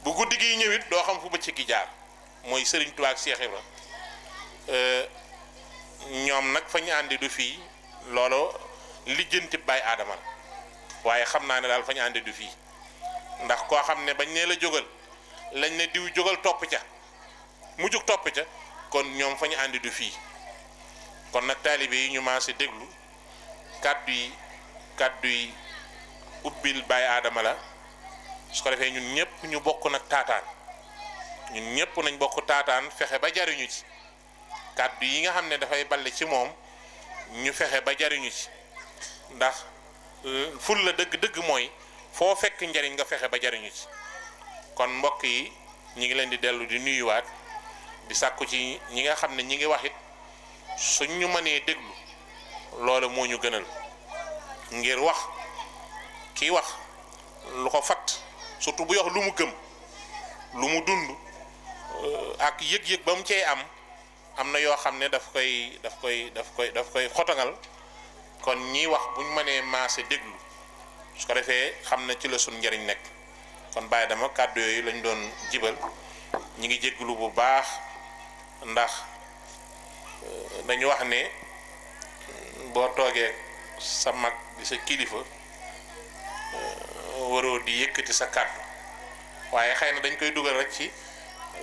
bu guddi gi ñëwit doo xam fu bëccëg gi jaar mooy Sëriñ Tuubaa ak Cheikh Ibra ñoom nag fa ñu àndi du fii loolu lijjanti Baay Aadama waaye xam naa ne daal fa ñu àndi du fii ndax koo xam ne bañ nee la jógal lañ ne diw jógal topp ca mu jug topp ca kon ñoom fa ñu àndi du fii kon nag taalibe yi ñu maase déglu kàddu yi ubbil Baay Aadama la su ko defee ñun ñëpp ñu bokk nag taataan ñun ñëpp nañ bokk taataan fexe ba jariñu ci kàddu yi nga xam ne dafay balle ci moom ñu fexe ba jariñu ci ndax ful la dëgg-dëgg mooy foo fekk njariñ nga fexe ba jariñu ci kon mbokk yi ñi ngi leen di dellu di nuyuwaat di sàkku ci ñi nga xam ne ñi ngi wax it suñ ñu mënee déglu loolu moo ñu gënal ngir wax kii wax lu ko fat surtout bu wax lu mu gëm lu mu dund ak yëg-yëg ba mu cey am na yoo xam ne daf koy xotangal kon ñiy wax buñ mënee maase déglu su ko defee xam na ci la suñ njariñ nekk kon bàyyi dama kàddu yooyu lañ doon jibal ñi ngi jégglu bu baax ndax dañu wax ne boo toogee sa mag di sa kilifa waroo di yëkkati sa kàddu waaye xëy na dañ koy dugal rek ci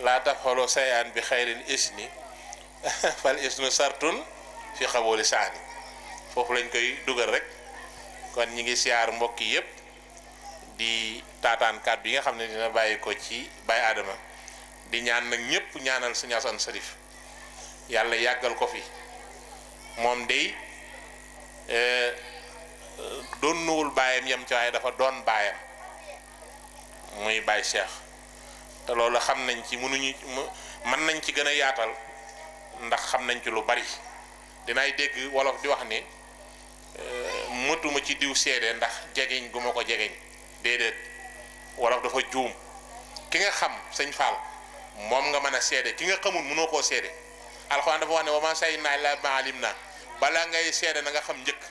laa tafaloo sayaan bi xayril isni fal isnu sartun fi xabooli saani foofu lañ koy dugal rek kon ñi ngi siyaar mbokk yépp di taataan kàddu yi nga xam ne dina bàyyi ko ci Baay Aadama di ñaan nag ñépp ñaanal Sëñ Asan Sarif yàlla yàggal ko fi moom day doon nuwul baayam yam ci waaye dafa doon baayam muy Baay Cheikh te loolu xam nañ ci mën nañ ci gën a yaatal ndax xam nañ ci lu bari dinaay dégg wolof di wax ne mëtuma ci diw seede ndax jegeñ gu ma ko jegeñ déedéet wolof dafa juum ki nga xam sëñ Fall moom nga mën a seede ki nga xamul mënoo koo seede alxuraan dafa wax ne wa ma shahidnaa illaa bimaa alimnaa balaa ngay seede na nga xam njëkk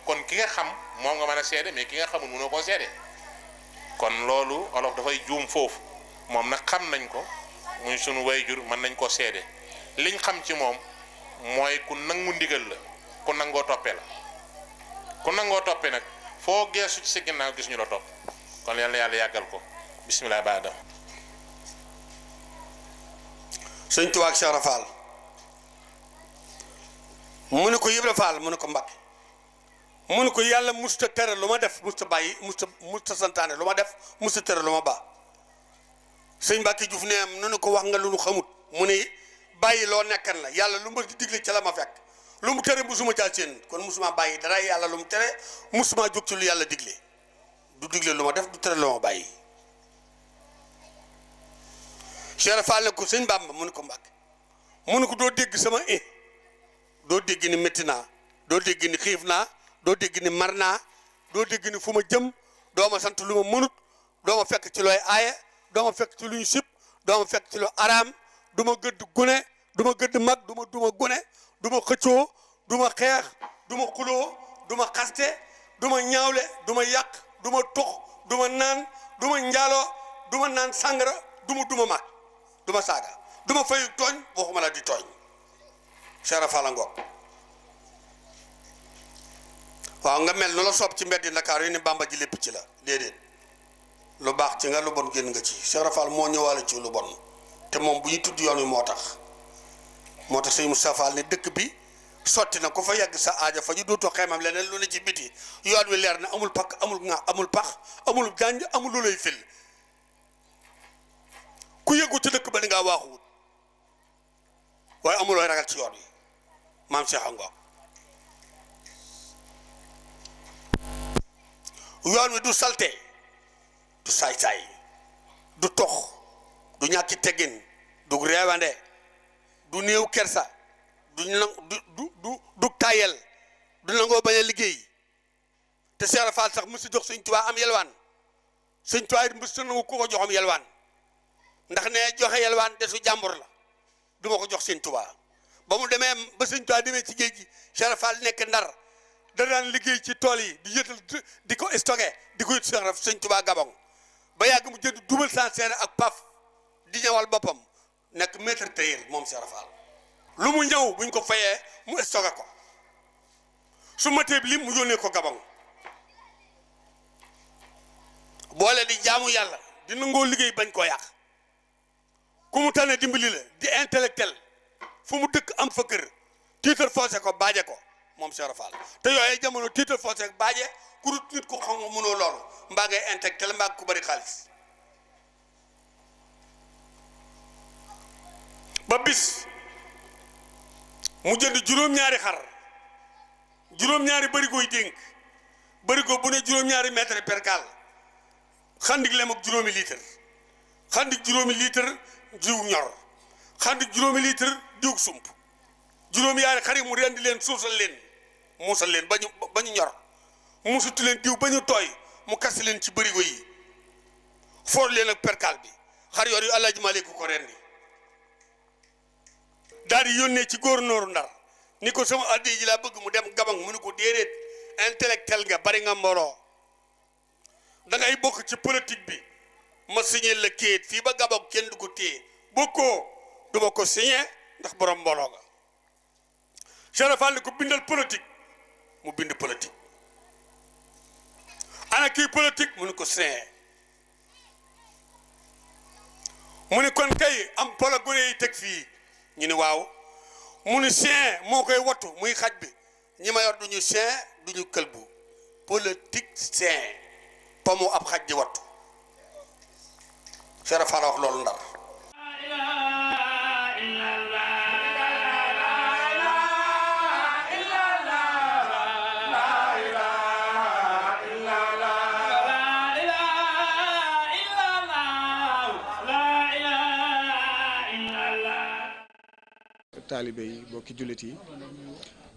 kon ki nga xam moom nga mën a seede mais ki nga xamul mënoo koo seede kon loolu wolof dafay juum foofu moom nag xam nañ ko muy sunu wayjur mën nañ koo seede liñ xam ci moom mooy ku nangu ndigal la ku nangoo toppee la ku nangoo toppee nag foo geesu ci sa ginnaaw gis ñu la topp kon yàlla yàlla yàggal ko bisimilah baadam sëñ Tuubaa ak Cheikh Rafal mu ne ko Ibra Faal mu ne ko Mbàkke mu ne ko yàlla musta tere lu ma def musta bàyyi musta santaane lu ma def musta tere lu ma baax sëñ Mbàkke Juuf ne am nu ko wax nga lu nu xamut mu ne bàyyi loo nekkan la yàlla lu mu di digle ca la ma fekk lu mu tere musuma caal seen kon musuma bàyyi dara yàlla lu mu tere musuma jóg ci lu yàlla digle du digle lu ma def du tere lu ma bàyyi Cheikh Fall ne ko sëñ Bàmba mu ne ko Mbàkke mu ne ko doo dégg sama doo dégg ni métti naa doo dégg ni xiif naa doo dégg ni mar naa doo dégg ni fu ma jëm doo ma sant lu ma mënut doo ma fekk ci looy aaye doo ma fekk ci lu ñu sib doo ma fekk ci lu araam du ma gëdd gune du ma gëdd mag du ma gune du ma xëccoo du ma xeex du ma xuloo du ma xaste du ma ñaawle du ma yàq du ma tux du ma naan du ma njaaloo du ma naan sàngara du ma mag du ma saaga du ma fayu tooñ waxuma la di tooñ Cheikh Fall ngoog waaw nga mel nu la soob ci mbeddi Ndakaar yi ni Bàmba ji lépp ci la déedéet lu baax ci nga lu bon génn nga ci Cheikh Ibra Fall moo ñëwaale ci lu bon te moom bu ñuy tudd yoon wi moo tax sëñ Moustapha Fall ne dëkk bi sotti na ku fa yàgg sa aaja fa ñu dootoo xeemam leneen lu ne ci biti yoon wi leer na amul pakk amul pax amul gànj amul lu lay fil ku yëgu ci dëkk ba di ngaa waaxuwut waaye amulooy ragal ci yoon wi maam Cheikh Ango yoon wi du salte du saay-saay du tox du ñàkki teggin du reewande du néew kersa du tayel du nangoo bañ a liggéey te Cheikh Ibra Fall sax mu si jox Sëñ Tuubaa am yelwaan Sëñ Tuubaa it mës nangu ku ko joxam yelwaan ndax ne joxe yelwaan desu jàmbur la du ma ko jox Sëñ Tuubaa ba mu demee ba Sëñ Tuubaa demee ci géej gi Cheikh Ibra Fall nekk Ndar da daan liggéey ci tool yi di yëtal di ko stocké di ko yët Sëñ Tuubaa Gabon ba yàgg mu jënd double sincère ak paf di ñëwal boppam nekk maître tailleur moom Cheikh Ibra Fall lu mu ñëw buñ ko fayee mu stocké ko su matee bi lim mu yónnee ko Gabon boole di jaamu yàlla di nangoo liggéey bañ koo yàq ku mu tane dimbali la di intellectuel fu mu dëkk am fa kër titre foncé ko baaje ko moom Cheikh Ibra Fall te yooyu jamono titre foncé ak baaje ku dul nit ko xam nga mënoo loolu mbaa ngay intellectuel mbaa ku bari xaalis ba bis mu jënd juróom-ñaari xar juróom-ñaari barigoy dénk barigo bu ne juróom-ñaari mètre percal xandik lem ak juróomi litre xandik juróomi litre jiw ñor xandik juróomi litre diw sump juróom-ñaari xar yi mu rendi leen suusal leen muusal leen ba ñu ñor muusutu leen diw ba ñu tooy mu kasi leen ci barigo yi foor leen ak percal bi xar yoor yu Alaaji Maalik ko rendi daal di yónnee ci gouverneur Ndar ni ko sama addi ji laa bëgg mu dem Gabon mu ni ko déedéet intellectuel nga bari nga mbooloo da ngay bokk ci politique bi ma signé la kayit fii ba Gabon kenn du ko téye bokkoo du ma ko signé ndax borom mbooloo nga Cheikh Ibra Fall ni ko bindal politique mu bind politique ana kii politique mu ni ko signé mu ni kon kay am polo gune yi teg fii ñu ni waaw mu ni chien moo koy wattu muy xaj bi ñi ma yor duñu chien duñu këlbu politique chien pomu ab xaj di wattu Cheikh Ibra Fall wax loolu Ndar taalibe yi bokki jullit yi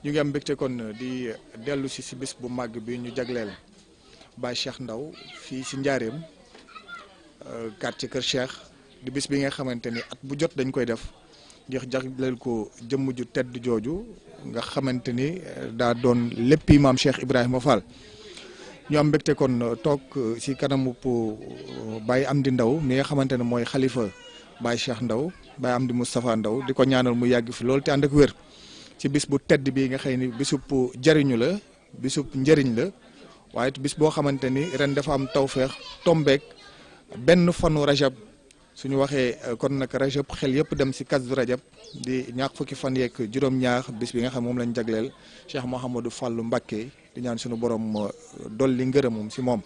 ñu ngi am mbégte kon di dellu si bis bu màgg bi ñu jagleel Baye Cheikh Ndaw fii si Njaareem quartier Kër Cheikh di bis bi nga xamante ni at bu jot dañ koy def ngir jagleel ko jëmm ju tedd jooju nga xamante ni daa doon léppi maam Cheikh Ibrahima Fall ñu am mbégte kon toog si kanamu Baye Amdi Ndaw mi nga xamante ne mooy xalifa Baye Cheikh Ndaw Baye Amdi Moustapha Ndaw di ko ñaanal mu yàgg fi loolu te ànd ak wér ci bis bu tedd bi nga xëy ni bisub jariñu la bisub njëriñ la waaye bis boo xamante ni ren dafa am tawfeex tombeek benn fanu rajab suñu waxee kon nag rajab xel yëpp dem si kazu rajab di ñaar fukki fan yeeg juróom-ñaar bis bi nga xam moom lañ jagleel Cheikh Mouhamadou Fallou Mbacké di ñaan suñu borom dolli ngërëmum si moom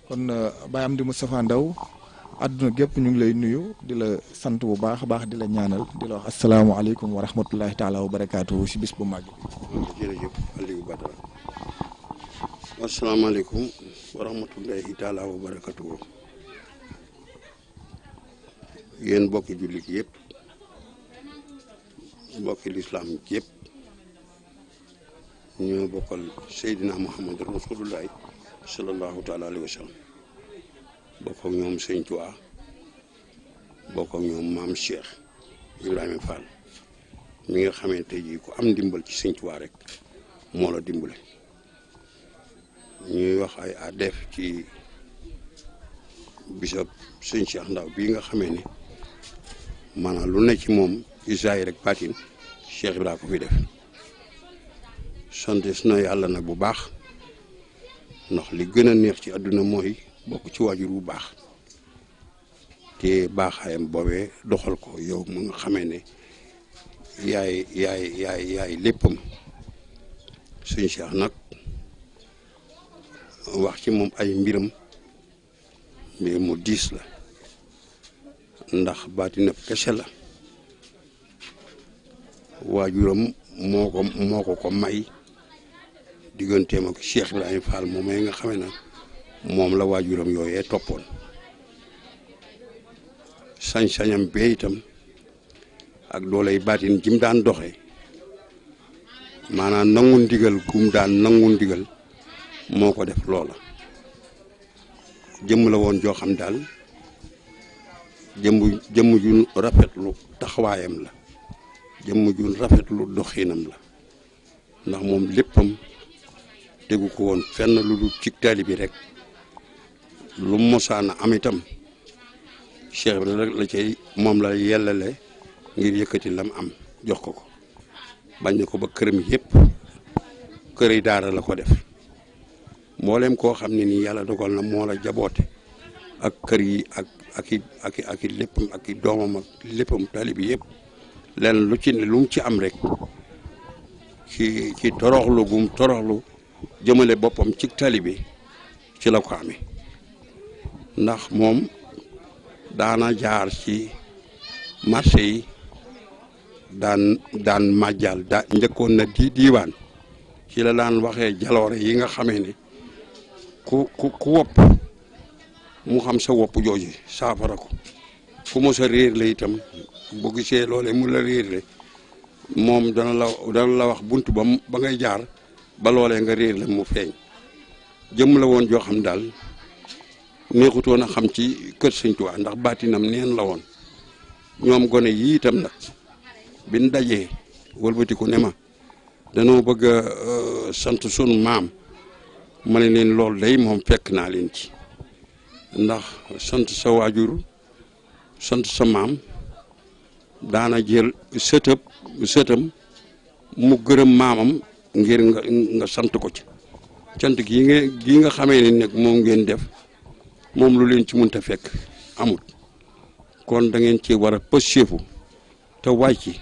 kon Baye Amdi Moustapha Ndaw àdduna gépp ñu ngi lay nuyu di la sant bu baax a baax di la ñaanal di la wax asalaamaaleykum wa rahmatullahi taala wa barakaatu si bis bu màgg bi. jërëjëf Aliou Badara asalaamaaleykum wa rahmatullahi taala wa barakaatu yéen mbokki jullit yëpp mbokki lislaam yëpp ñoo bokkal Seydina Muhammad rasulullahi sallallahu taala alayhi wa sallam bokk ak ñoom Sëñ Tuubaa bokk ak ñoom maam Cheikh Ibrahima Fall mi nga xamante ji ku am ndimbal ci Sëñ Tuubaa rek moo la dimbale ñuy wax ay ADF ci bisab Sëñ Cheikh Ndaw bii nga xamee ne maanaam lu ne ci moom isaay rek baatin Cheikh Ibrahima ko fi def santes na yàlla nag bu baax ndax li gën a neex ci àdduna mooy bokk ci waajur bu baax te baaxaayam boobee doxal ko yow mu nga xamee ne yaay léppam sëñ Cheikh nag wax ci moom ay mbiram mbir mu diis la ndax baatinab kese la waajuram moo ko may digganteem ak Cheikh Ibrahima Fall moom nga xamee na moom la waajuram yooyee toppoon sañ-sañam bee itam ak dooley baatin jim daan doxe maanaam nangu ndigal gum daan nangu ndigal moo ko def loola jëmm la woon joo xam daal jëmm ju rafetlu taxawaayam la jëmm ju rafetlu doxinam la ndax moom léppam tegu ko woon fenn lu dul ci taalibe bi rek lu mosaana am itam Cheikh bi rek la cay moom la yellale ngir yëkkati lam am jox ko bañ na ko ba këram yépp kër yi daara la ko def mboolem koo xam ne nii yàlla dogal na moo la jaboote ak kër yi ak i léppam ak i doomam ak léppam taalibe bi yëpp lenn lu ci ne lu mu ci am rek ci toroxlu gum toroxlu jëmale boppam ci taalibe bi ci la ko amee ndax moom daana jaar ci marché yi daan màjjal njëkkoon na diiwaan ci la daan waxee jaloore yi nga xamee ne ku wopp mu xam sa wopp jooju saafara ko fu mu sa réer la itam bu gisee loolee mu la réer le moom dana la wax bunt ba ngay jaar ba loolee nga réer la mu feeñ jëmm la woon joo xam daal neexutoon a xam ci kër Sëñ Tuubaa ndax baatinam neen la woon ñoom gone yii itam nag bin dajee wëlbatiku ne ma danoo bëgg a sant sunu maam ma ne leen loolu day moom fekk naa leen ci ndax sant sa waajur sant sa maam daana jël sëtam mu gërëm maamam ngir nga sant ko ci cant gii nga xamee ne nag moom ngeen def moom lu leen ci mënta fekk amut kon da ngeen ci war a pësseefu te wàcc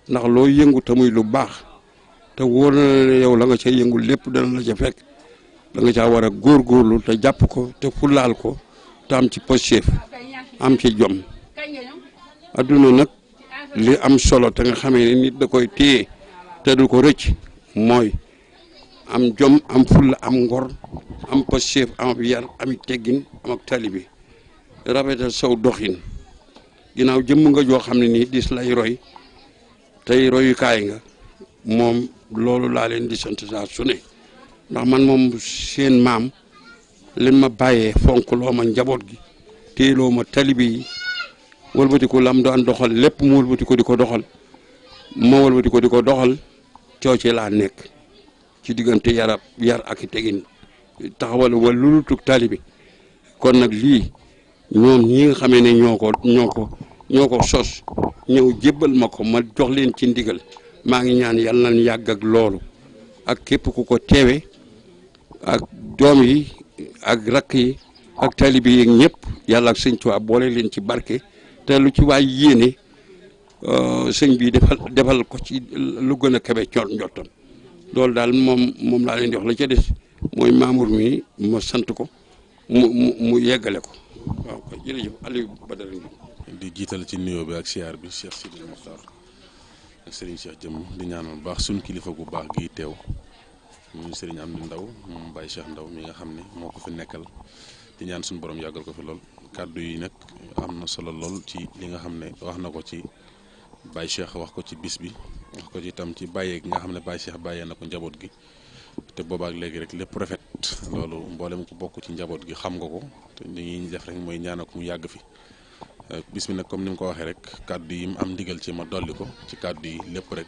ndax loo yëngu te muy lu baax te wóor na ne yow la nga ca yëngu lépp dana la ca fekk da nga caa war a góorgóorlu te jàpp ko te fulaal ko te am ci pësseef am ci jom adduna nag li am solo te nga xamee ne nit da koy téye te du ko rëcc mooy am jom am fulla am ngor am pësseef am yar am teggin am ak taalibe rafetal saw doxin ginnaaw jëmm nga joo xam ne nii dis lay roy tey royukaay nga moom loolu laa leen di sant saa su ne ndax man moom seen maam leen ma bàyyee fonk loo ma njaboot gi téeloo ma taalibe yi wëlbatiku lam daan doxal lépp mu wëlbatiku di ko doxal ma wëlbatiku di ko doxal cooce laa nekk ci diggante yar ak i tegin taxawal wala lu tug taalibe kon nag lii ñoom ñi nga xamee ne ñoo ko sos ñëw jébbal ma ko ma jox leen ci ndigal maa ngi ñaan yàlla nañ yàgg ak loolu ak képp ku ko teewe ak doom yi ak rakk yi ak taalibe yi ñëpp yàlla ak sëñ Tuubaa boole leen ci barke te lu ci waay yéene sëñ bi defal ko ci lu gën a kawe njottam loolu daal moom laa leen di wax la ca des mooy Mamour mi ma sant ko mu yeggale ko waaw kay jërëjëf Aliou Badara di jiital ci nuyoo bi ak siyaar bi Cheikh Sidi Mokhtar ak Serigne Cheikh Jëm di ñaanal baax suñ kilifa gu baax gi teew ñu Serigne Amdi Ndaw moom Baye Cheikh Ndaw mi nga xam ne moo ko fi nekkal di ñaan suñu borom yàggal ko fi lool kàddu yi nag am na solo lool ci li nga xam ne wax na ko ci Baye Cheikh wax ko ci bis bi wax ko ci itam ci bàyyee gi nga xam ne Baye Cheikh bàyyee na ko njaboot gi te boobaak léegi rek lépp rafet loolu mboolem ko bokk ci njaboot gi xam nga ko te li ñuy def rek mooy ñaanal ko mu yàgg fi bis bi nag comme ni mu ko waxee rek kàddu yi mu am ndigal ci ma dolli ko ci kàddu yi lépp rek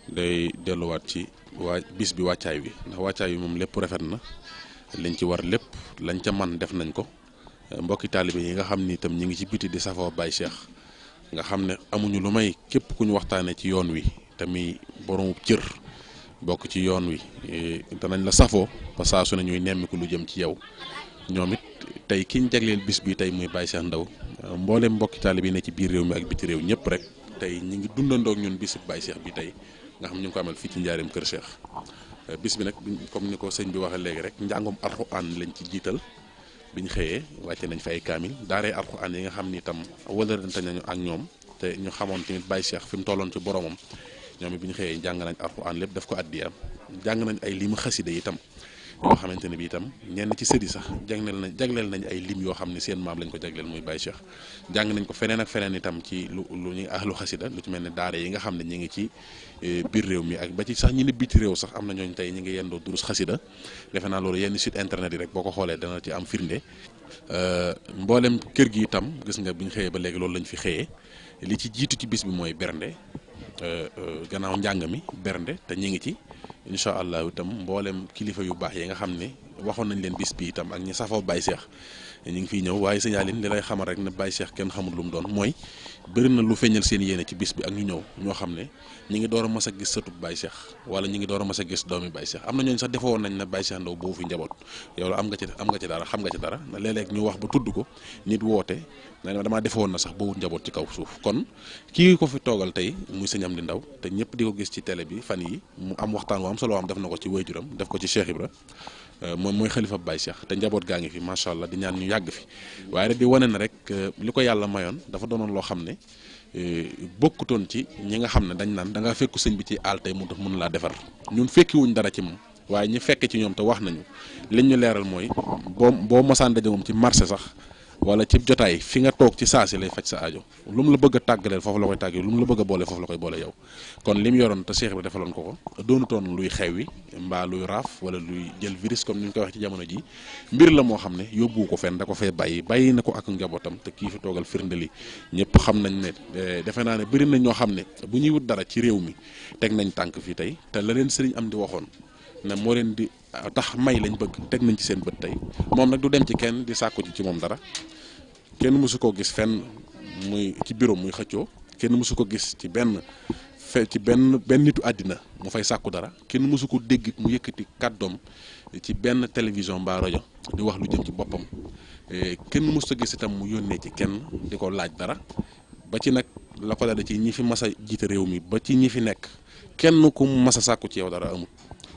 day delluwaat ci bis bi wàccaay wi ndax wàccaay wi moom lépp rafet na liñ ci war lépp lañ ca man def nañ ko mbokki taalibe yi nga xam ni itam ñi ngi ci biti di safoo Baye Cheikh nga xam ne amuñu lu may képp ku ñu waxtaanee ci yoon wi tamit borom cër bokk ci yoon wi danañ la safoo ba saa su ne ñuy nemmiku lu jëm ci yow ñoom it tey kiñ jagleel bis bi tey muy Baye Cheikh Ndaw mboolem mbokki taalibe yi ne ci biir réew mi ak biti réew ñëpp rek tey ñi ngi dundandoo ak ñun bisu Baye Cheikh bi tey nga xam ñu ngi ko amal fii ci njaareem kër Cheikh bis bi nag comme ni ko sëñ bi waxee léegi rek njàngum alxuraan lañ ci jiital biñ xëyee wàcce nañ fa ay kaamil daaree alxuraan yi nga xam ni itam wëlërante nañu ak ñoom te ñu xamoon tamit Baye Cheikh fi mu tolloon ci boromam ñoom it bi ñu xëyee jàng nañ alxuraan lépp daf ko addiya jàng nañ ay limu xasida itam yoo xamante ne bi itam ñenn ci sëdi sax jagleel nañ ay lim yoo xam ne seen maam lañ ko jagleel muy Baye Cheikh jàng nañ ko feneen ak feneen itam ci lu ñuy ahlu xasida lu ci mel ne daara yi nga xam ne ñi ngi ci biir réew mi ak ba ci sax ñi ne biti réew sax am na ñooñ tey ñi ngi yendoo durus xasida defe naa loolu yenn site internet yi rek boo ko xoolee dana ci am firnde mboolem kër gi itam gis nga bi ñu xëyee ba léegi loolu lañ fi xëyee li ci jiitu ci bis bi mooy bernde gannaaw njàng mi bernde te ñi ngi ci incha allah itam mboolem kilifa yu baax yi nga xam ne waxoon nañ leen bis bi itam ak ñi safoo Baye Cheikh ñu ngi fiy ñëw waaye signalin li lay xamal rek ne Baye Cheikh kenn xamul lu mu doon mooy bëri na lu feeñal seen yéene ci bis bi ak ñu ñëw ñoo xam ne ñi ngi door a mas a gis sëtub Baye Cheikh wala ñi ngi door a mas a gis doomi Baye Cheikh am na ñooñu sax defoon nañ ne Baye Cheikh Ndaw boo fi njaboot yow la am nga ci dara xam nga ci dara léeg-léeg ñu wax ba tudd ko nit woote ne damaa defoon na sax boo wut njaboot ci kaw suuf kon kii ko fi toogal tey muy sëñ Amdi Ndaw te ñëpp di ko gis ci télé bi fan yi mu am waxtaan wu am solo am def na ko ci waajuram def ko ci Cheikh Ibra moom mooy xalifa Baye Cheikh te njaboot gaa ngi fi macha allah di ñaan ñu yàgg fi waaye rek di wane na rek li ko yàlla mayoon dafa doonoon loo xam ne bokkutoon ci ñi nga xam ne dañ naan da nga fekku sëñ bi ci àll tey mu def mën laa defar ñun fekkiwuñ dara ci moom waaye ñi fekk ci ñoom te wax nañu liñ ñu leeral mooy boo mosaan daje moom ci marché sax wala ci jotaay fi nga toog ci saasi lay faj sa aajo lu mu la bëgg a tàggaleel foofu la koy tàggee lu mu la bëgg a boole foofu la koy boole yow kon li mu yoroon te Cheikh bi defaloon ko doonutoon luy xewwi mbaa luy raaf wala luy jël virus comme ni ñu koy wax ci jamono ji mbir la moo xam ne yóbbu ko fenn da ko fee bàyyi na ko ak njabootam te kii fi toogal firndeli ñëpp xam nañ ne defe naa ne bëri na ñoo xam ne bu ñuy wut dara ci réew mi teg nañ tànk fii tey te la leen sëriñ am di waxoon ne moo leen di tax may lañ bëgg teg nañ ci seen bët tey moom nag du dem ci kenn di sàkku ci moom dara kenn mësu koo gis fenn muy ci bureau muy xëccoo kenn mësu ko gis ci benn nitu àddina mu fay sàkku dara kenn mësu ko dégg mu yëkkati kàddoom ci benn télévision mbaa rajo di wax lu jëm ci boppam kenn mësu ko gis itam mu yónnee ci kenn di ko laaj dara ba ci nag la ko dale ci ñi fi mas a jiite réew mi ba ci ñi fi nekk kenn ku mas a sàkku ci yow dara amul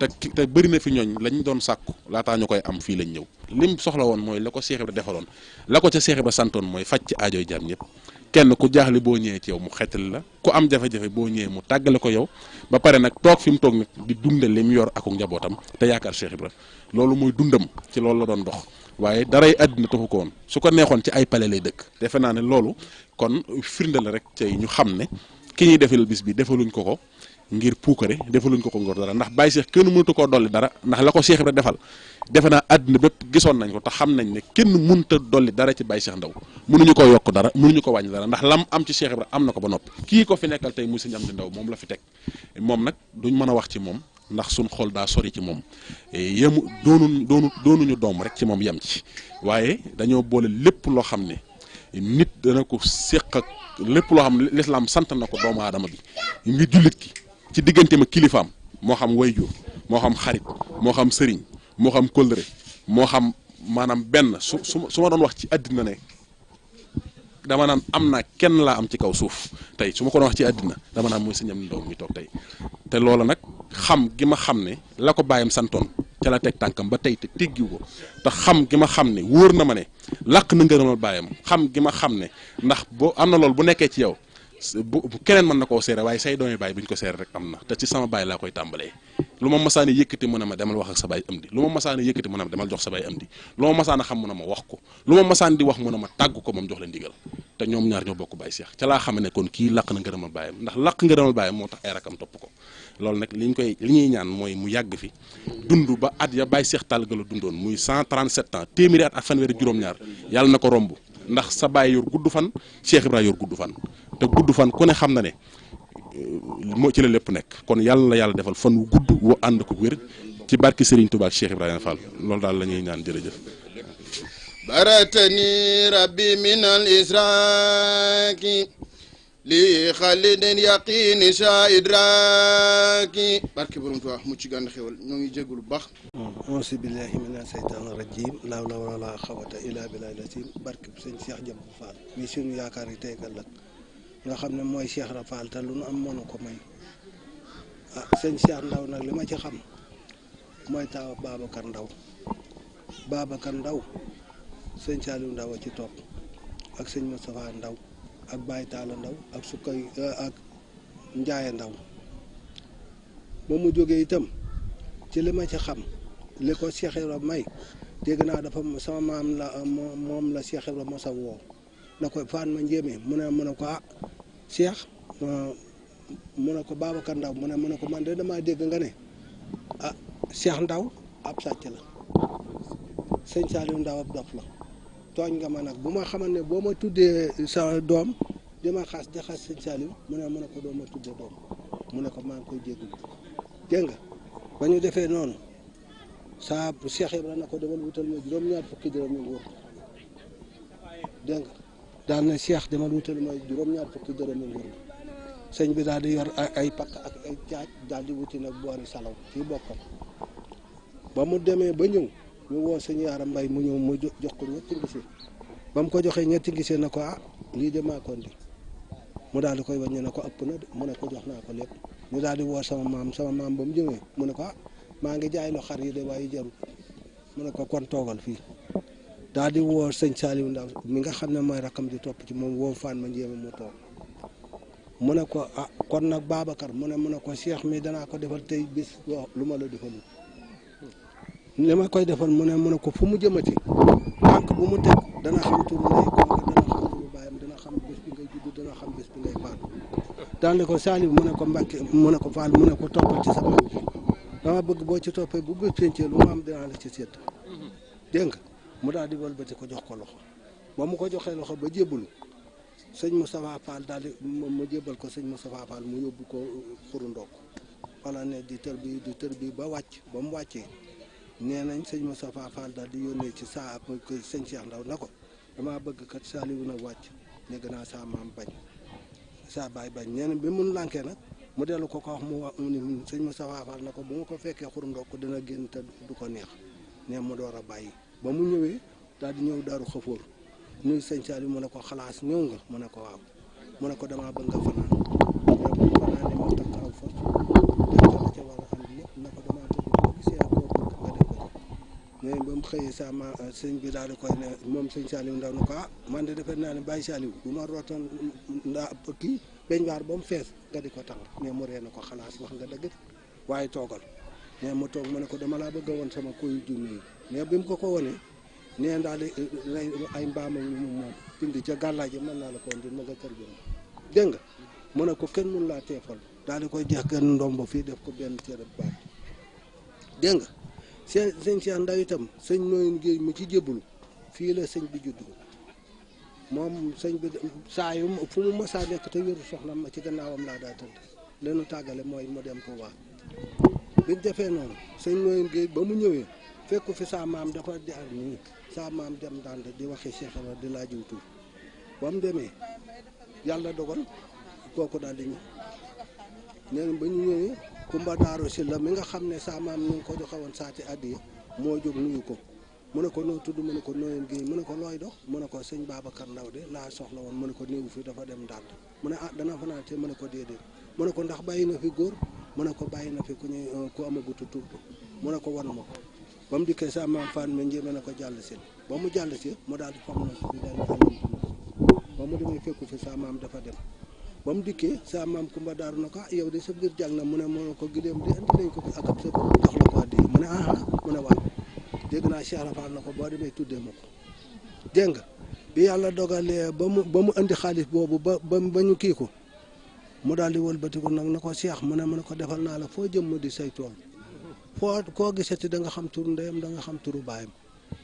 te bëri na fi ñooñ lañ doon sàkku laataa ñu koy am fii lañ ñëw lim soxla woon mooy la ko Cheikh Ibra defaloon la ko ca Cheikh Ibra santoon mooy faj ci aajoy jaam ñëpp kenn ku jaaxle boo ñëwee ci yow mu xettali la ku am jafe-jafe boo ñëwee mu tàggale ko yow ba pare nag toog fi mu toog nag di dunde li mu yor ak njabootam te yaakaar Cheikh Ibra loolu mooy dundam ci loolu la doon dox waaye daray àddina taxu ko woon su ko neexoon ci ay pale lay dëkk defe naa ne loolu kon firnde la rek tey ñu xam ne ki ñuy defal bis bi defaluñ ko ngir puukare defaluñ ko ngor dara ndax Baye Cheikh kenn mënatu koo dolli dara ndax la ko Cheikh Ibra defal defe naa àddina bépp gisoon nañ ko te xam nañ ne kenn mënut a dolli dara ci Baye Cheikh Ndaw mënuñu ko yokk dara mënuñu ko wàññi dara ndax lam am ci Cheikh Ibra am na ko ba noppi kii ko fi nekkal tey muy Sëñ Amdi Ndaw moom la fi teg moom nag duñ mën a wax ci moom ndax suñ xol daa sori ci moom yemu doonuñu doom rek ci moom yem ci waaye dañoo boole lépp loo xam ne nit dana ko séq ak lépp loo xam ne lislaam sant na ko doomu aadama bi ngir jullit ki ci diggante ma kilifaam moo xam wayjur moo xam xarit moo xam sëriñ moo xam kóllëre moo xam maanaam benn su ma doon wax ci àddina ne dama naan am naa kenn laa am ci kaw suuf tey su ma ko doon wax ci àddina dama naan mooy Sëñ Amdi Ndaw mi toog tey te loola nag xam gi ma xam ne la ko bàyyam santoon ca la teg tànkam ba tey te teggiw ko te xam gi ma xam ne wóor na ma ne làq na ngërëmal bàyyam xam gi ma xam ne ndax boo am na loolu bu nekkee ci yow bu keneen mën na koo seere waaye say doomi baay bu ñu ko seere rek am na te ci sama baay laa koy tàmbalee lu ma masaane yëkkati mën a ma demal wax ak sa baay Amdi lu ma masaane yëkkati mën a ma demal jox sa baay Amdi lu ma masaane xam mën a ma wax ko lu ma masaan di wax mën a ma tàgg ko moom jox la ndigal te ñoom ñaar ñoo bokk Baye Cheikh ca laa xam ne kon kii làq na ngërëmal baayam ndax làq ngërëmal baayam moo tax ay rakam topp ko loolu nag li ñuy ñaan mooy mu yàgg fi dund ba at ya Baye Cheikh Tall Gala dundoon muy 137 ans téeméeri at ak fanweeri juróom-ñaar yàlla na ko romb ndax sa baay yor gudd fan Cheikh Ibra yor gudd fan te gudd fan ku ne xam na ne moo ci la lépp nekk kon yàlla la yàlla defal fan wu gudd wu ànd ko wér ci barki Serigne Touba ak Cheikh Ibrahima Fall loolu daal la ñuy ñaan jërëjëf. baratani rabbi min al israki li xaalidin yaqini sa idraki barke borom Tuubaa mucc gànd xewal ñoo ngi jégalu bu baax auzu billahi mina seytaani rajim laa hawla wala quwwata illa billahi lasim barke sëñ Cheikh Jëmb Fall mi suñu yaakaar yi tey ëllëg nga xam ne mooy Cheikh Ibra Fall te lu nu am mënu ko may ah sëñ Cheikh Ndaw nag li ma ci xam mooy taaw Babacar Ndaw sëñ Saliou Ndaw a ci topp ak sëñ Moustapha Ndaw ak Baye Talla Ndaw ak Sukkay ak Njaaye Ndaw ba mu jógee itam ci li ma ci xam li ko Cheikh Ibra may dégg naa dafa sama maam la moom la Cheikh Ibra mosa woo na ko Faan ma njéemee mu ne ko ah Cheikh mu ne ko Babacar Ndaw mu ne ko man de damaa dégg nga ne ah Cheikh Ndaw ab sàcc la sëñ Saliou Ndaw ab dof la tooñ nga ma nag bu ma xamal ne boo ma tuddee sa doom di ma xas di xas sëñ Saliou mu ne ko doo ma tuddee doom mu ne ko maa ngi koy jégalu dégg nga ba ñu defee noonu saa Cheikh Ibra na ko demal wutal ma juróom-ñaar fukki dërëm yu nguur dégg nga daal na Cheikh demal wutal ma juróom-ñaar fukki dërëm yu nguur sëñ bi daal di yor ay pakk ak ay caaj daal di wuti nag boori salaw fii bokkam ba mu demee ba ñëw ñu woo sëñ Yaara Mbay mu ñëw mu jox ko ñetti gisee ba mu ko joxee ñetti gisee na ko ah lii de maa ko indi mu daal di koy wàññi ne ko ëpp na de mu ne ko jox naa ko lépp ñu daal di woo sama maam ba mu ñëwee mu ne ko ah maa ngi jaay lo xar yi de waaye jarul mu ne ko kon toogal fii daal di woo sëñ Saliou Ndaw mi nga xam ne mooy rakam di topp ci moom woo Faan ma njéeme mu toog mu ne ko ah kon nag Babacar mu ne ko Cheikh mi danaa ko defal tey bis lu ma la defalul li ma koy defal mu ne ko fu mu jëmati tànk bu mu teg dana xam turu ndey kooku dana xam turu baayam dana xam bés bi ngay judd dana xam bés bi ngay faatu daal di ko Saliou mu ne ko Mbàkke mu ne ko Fall mu ne ko toppal ci sa maam dama bëgg boo ci toppee bu bés pencee lu ma am dinaa la ci seet dégg nga mu daal di wëlbati ko jox ko loxo ba mu ko joxee loxo ba jébbalu sëñ Moustapha Fall daal di mu jébbal ko sëñ Moustapha Fall mu yóbbu ko xuru ndokk wala ne di tër bi ba wàcc ba mu wàccee nee nañ sëñ Moustapha Fall daal di yónnee ci saa ak sëñ Cheikh Ndaw na ko damaa bëgg kat Saliou nag wàcc léegi naa saa maam bañ saa baay bañ nee na bi mun lànkee nag mu dellu ko wax mu wax ni sëñ Moustapha Fall na ko bu ma ko fekkee xuru ndokk dina génn te du ko neex nee mu door a bàyyi ba mu ñëwee daal di ñëw daaru xafoor nuyu sëñ Saliou mu ne ko xalaas ñëw nga mu ne ko waaw mu ne ko damaa bëgg nga fanaan mais bu fanaanee ma takk aw fas def ca war a andi lépp ne ko damaa bëgg boo gisee ak koo bëgg nga def ko mais ba mu xëyee sama sëñ bi daal di koy ne moom sëñ Saliou Ndaw na ko ah man de defe naa ne Baye Saliou bu ma rootoon ndaa kii beñ waar ba mu fees nga di ko tàng mais mu ree na ko xalaas wax nga dëgg waaye toogal mais mu toog mu ne ko dama laa bëgg a woon sama koy junni yi mais bi mu ko wonee nee daal di ay mbaam ak moom pindi ca gàllaaji mën naa la ko indi ma nga kër gi dégg nga mu ne ko kenn mun laa teefal daal di koy jeex genn ndombo fii def ko benn cere baat dégg nga sëñ Cheikh Ndaw itam sëñ Nooyin Géey mi ci jébbalu fii la sëñ bi juddu moom sëñ bi saa yu fu mu mësaa nekk te wéru soxna ma ci gannaawam laa daa tëdd leenu tàggale mooy mu dem Touba bi defee noonu sëñ Nooyin Géey ba mu ñëwee fekku fi saa maam dafa jaar nii saa maam dem daan di waxi Cheikh Ibra di laajiw tur ba mu demee yàlla dogal kooku daal di ñëw nee na ba ñu ñëwee Kumba Daaro si la mi nga xam ne saa maam ñu ngi ko joxe woon saati addiya moo jóg nuyu ko mu ne ko noo tudd mu ne ko Nooyin Géey mu ne ko looy dox mu ne ko sëñ Babacar Ndaw de laa soxla woon mu ne ko néewu fi dafa dem ndànd mu ne ah dana fanaan te mu ne ko déedéet mu ne ko ndax bàyyi na fi góor mu ne ko bàyyi na fi ku amagutu tur mu ne ko wan ma ko ba mu dikkee sa maam Fane ma njéeme na ko jàll si ba mu jàll si mu daal di fam na bi daal di àllamtu ba mu demee fekku fi sa maam dafa dem ba mu dikkee sa maam Kumba Daaru na ko ah yow de sa biir jàng na mu ne ko gileem de andi nañ ko fi ak ab sa jox la ko addi mu ne aha mu ne waaw dégg naa Cheikh Rafal na ko boo demee tuddee ma ko dégg nga bi yàlla dogalee ba mu andi xaalis boobu ba ñu kii ko mu daal di wëlbatiku nag na ko Cheikh mu ne ko defal naa la foo jëm di say tool foo koo gisati da nga xam turu ndeyam da nga xam turu baayam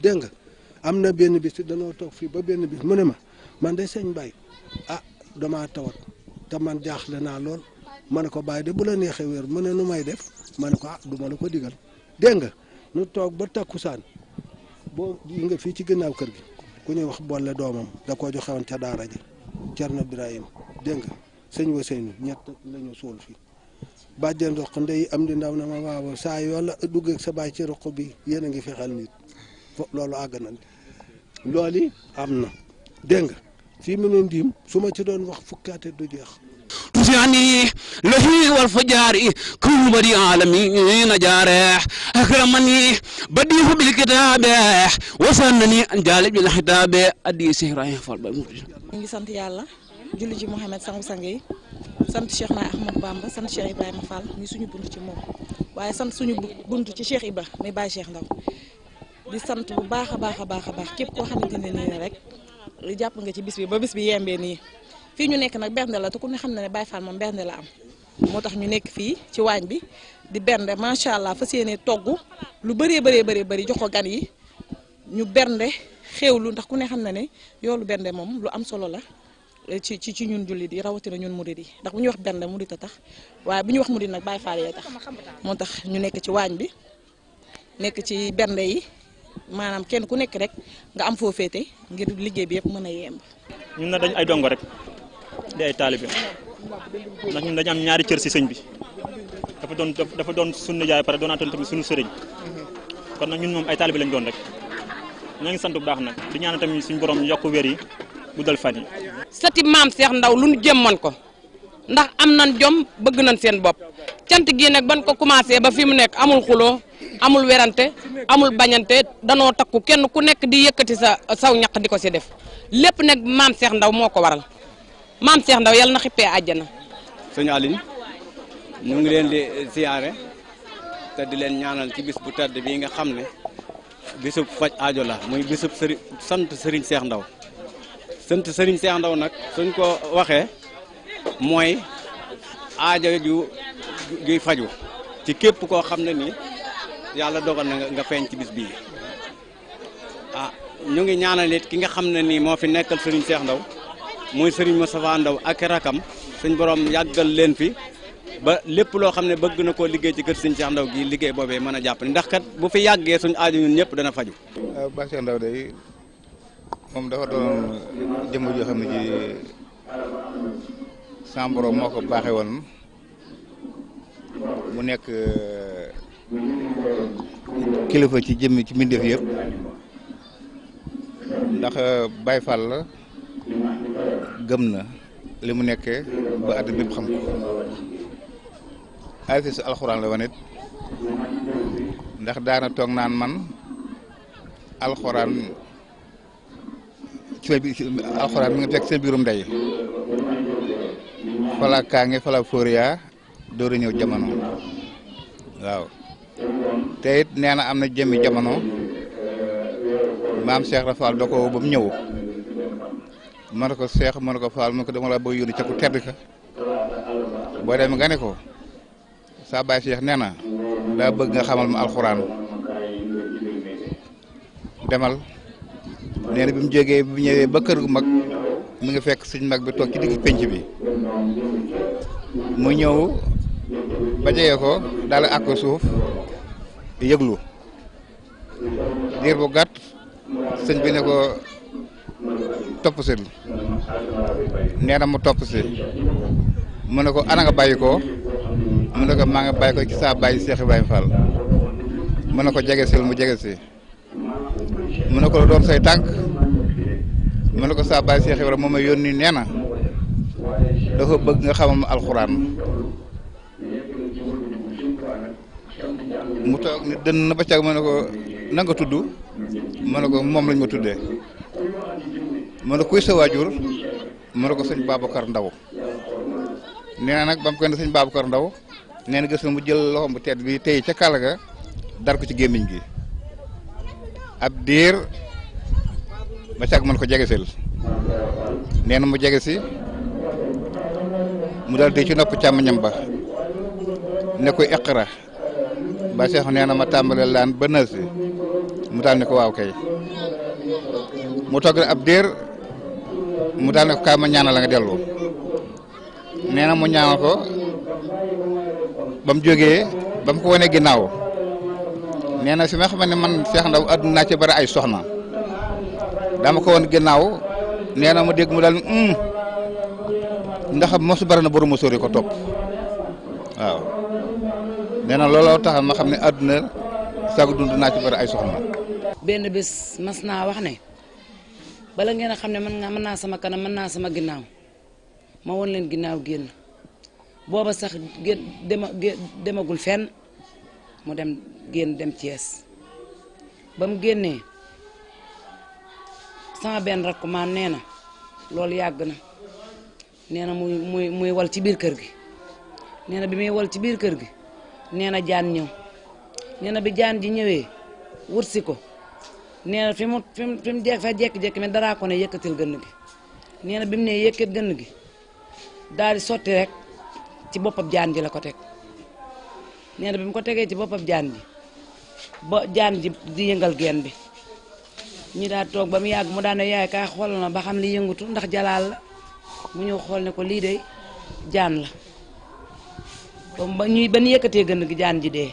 dégg nga am na benn bis danoo toog fii ba benn bis mu ne ma man de sëñ Baye ah damaa tawat te man jaaxle naa lool ma ne ko Baye de bu la neexee wér mu ne nu may def ma ne ko ah du ma la ko digal dégg nga nu toog ba takkusaan boo nga fii ci ginnaaw kër gi ku ñuy wax boole doomam da koo joxe woon ca daara ji Cerno Birahim dégg nga sëñ Waseynu ñett lañu suul fii bàjjen roq ndey am di ndaw na ma waaw saa yoo la dugg ak sa baay ci roq bi yéen a ngi fexeel nit loolu àgg na loolu am na dégg nga fii mu ne ndiim su ma ci doon wax fukkaate du jeex تسعني لهي والفجار كل بدي عالمين جارح أكرمني بديه بالكتاب وسنني جالب الحتاب أدي سهراي فالبا ngi sant yàlla julli ci Mouhamed sangu-sang yi sant Cheikh na Ahmadou Bamba sant Cheikh Ibrahima Fall mi suñu bunt ci moom waaye sant suñu bunt ci Cheikh Ibra mi Baye Cheikh Ndaw di sant bu baax a baax a baax a baax képp koo xamante ne nii rek jàpp nga ci bis bi ba bis bi yembee nii fii ñu nekk nag bernde la te ku ne xam na ne Baye Fall moom bernde la am moo tax ñu nekk fii ci waañ bi di bernde macha allah fas yéene togg lu bëree bëri jox ko gan yi ñu bernde xéewlu ndax ku ne xam na ne yoolu bernde moom lu am solo la ci ñun jullit yi rawatina ñun murid yi ndax bu ñuy wax bernde murid a tax waaye bu ñuy wax murid nag Baye Fall yee tax moo tax ñu nekk ci waañ bi nekk ci bernde yi maanaam kenn ku nekk rek nga am foo féete ngir liggéey bi yëpp mën a yemb. ñun na dañ ay dongo rek di ay taalibe ndax ñun dañu am ñaari cër ci sëñ bi dafa doon sunu jaay pare doonaatoon tamit sunu sëriñ kon nag ñun moom ay taalibe lañ doon rek ñoo ngi sant bu baax nag di ñaan tamit suñu borom yokk wér yi guddal fan yi. sëti maam Cheikh Ndaw lu ñu jëmmoon ko ndax am nañ jom bëgg nañ seen bopp cant gi nag ban ko commencé ba fi mu nekk amul xuloo amul werante amul bañante danoo takku kenn ku nekk di yëkkati saw ñaq di ko ci def lépp nag maam Cheikh Ndaw moo ko waral maam Cheikh Ndaw yàlla na xippee àjjana. sëñ Aline ñu ngi leen di siyaare te di leen ñaanal ci bis bu tedd bii nga xam ne bisub faj aajo la muy bisub sant Serigne Cheikh Ndaw sant Serigne Cheikh Ndaw nag suñ ko waxee mooy aajo juy faju ci képp koo xam ne nii yàlla dogal na nga feeñ ci bis bii ñu ngi ñaanal it ki nga xam ne nii moo fi nekkal Serigne Cheikh Ndaw muy Serigne Moustapha Ndaw ak rakam suñ borom yàggal leen fi ba lépp loo xam ne bëgg na koo liggéey ci kër Serigne Cheikh Ndaw gi liggéey boobee mën a jàpp ndax kat bu fi yàggee suñ aajo ñun ñëpp dana faju. Baye Cheikh Ndaw day moom dafa doon jëmm joo xam ne ji sama borom moo ko baaxee woon mu nekk kilifa ci jëmmi ci mbindeef yëpp ndax Baye Fall la gëm na li mu nekkee ba àddina bépp xam ko ay si alxuraan la wanit ndax daana toog naan man alxuraan alxuraan mi nga fekk seen biirum ndey fala kaange fala fóoriya door a ñëw jamono waaw te it nee na am na jëmmi jamono maam Cheikh Rafal da ko ba mu ñëw mën ko Cheikh mën ko Fall mën ko dama la bëgg yónni ca ku tedd ka boo demee nga ne ko sa baay Cheikh nee na daa bëgg nga xamal ma alxuraan demal nee na bi mu jógee bi ñëwee ba kër gu mag mi nga fekk suñ mag bi toog ci digg penc bi mu ñëw ba jege ko daal di àgg suuf yëglu diir bu gàtt sëñ bi ne ko topp si nee na mu topp si mu ne ko ana nga bàyyi ko mu ne ko maa nga bàyyi ko ci saa bàyyi Cheikh Ibrahima Fall mu ne ko jege sil mu jege si mu ne ko doon say tànk mu ne ko saa bàyyi Cheikh Ibrahima moom a yónni nee na dafa bëgg nga xamal ma alxuraan mu toog ni dënn ba cag mu ne ko na nga tudd mu ne ko moom lañ ma tuddee mu ne kuy sa waajur mu ne ko sëñ Babacar Ndaw nee na nag ba mu koy ne sëñ Babacar Ndaw nee na gis nga mu jël loxoom bu tedd bi tey ca kàlla ga dar ko ci gémmiñ gi ab diir ba cag mën ko jegesel nee na mu jege si mu daal di ci nopp càmmoñam ba ne ko iqra ba Cheikh nee na ma tàmbale laan ba nësi mu daal ne ko waaw kay mu toog ab diir mu daal ne ko kaay ma ñaanal la nga dellu nee na mu ñaanal ko ba mu jógee ba mu ko wane ginnaaw nee na fi ma xam ne man Cheikh Ndaw àdduna ci bari ay soxna dama ko woon ginnaaw nee na mu dégg mu daal ndax mosu bari na borom musóor yi ko topp waaw nee na looloo tax ma xam ne àdduna sagu dund naa ci bari ay soxna. benn bés mas naa wax ne bala ngeen a xam ne mën naa sama kanam mën naa sama ginnaaw ma won leen ginnaaw génn booba sax demagul fenn mu dem Thiès ba mu génnee sama benn rakk maam nee na loolu yàgg na nee na muy wal ci biir kër gi nee na bi muy wal ci biir kër gi nee na jaan ñëw nee na bi jaan ji ñëwee wutsi ko nee na fi mu fa jekki-jekki mais daraa ko ne yëkkatil gënn gi nee na bi mu ne yëkkat gënn gi daal di sotti rek ci boppam jaan ji la ko teg nee na bi mu ko tegee ci boppam jaan ji ba jaan ji di yëngal geen bi ñu daal toog ba mu yàgg mu daan ne yaay kaay xool na ba xam li yëngutu ndax jalaal la mu ñëw xool ne ko lii de jaan la ba ñu yëkkatee gënn gi jaan ji dee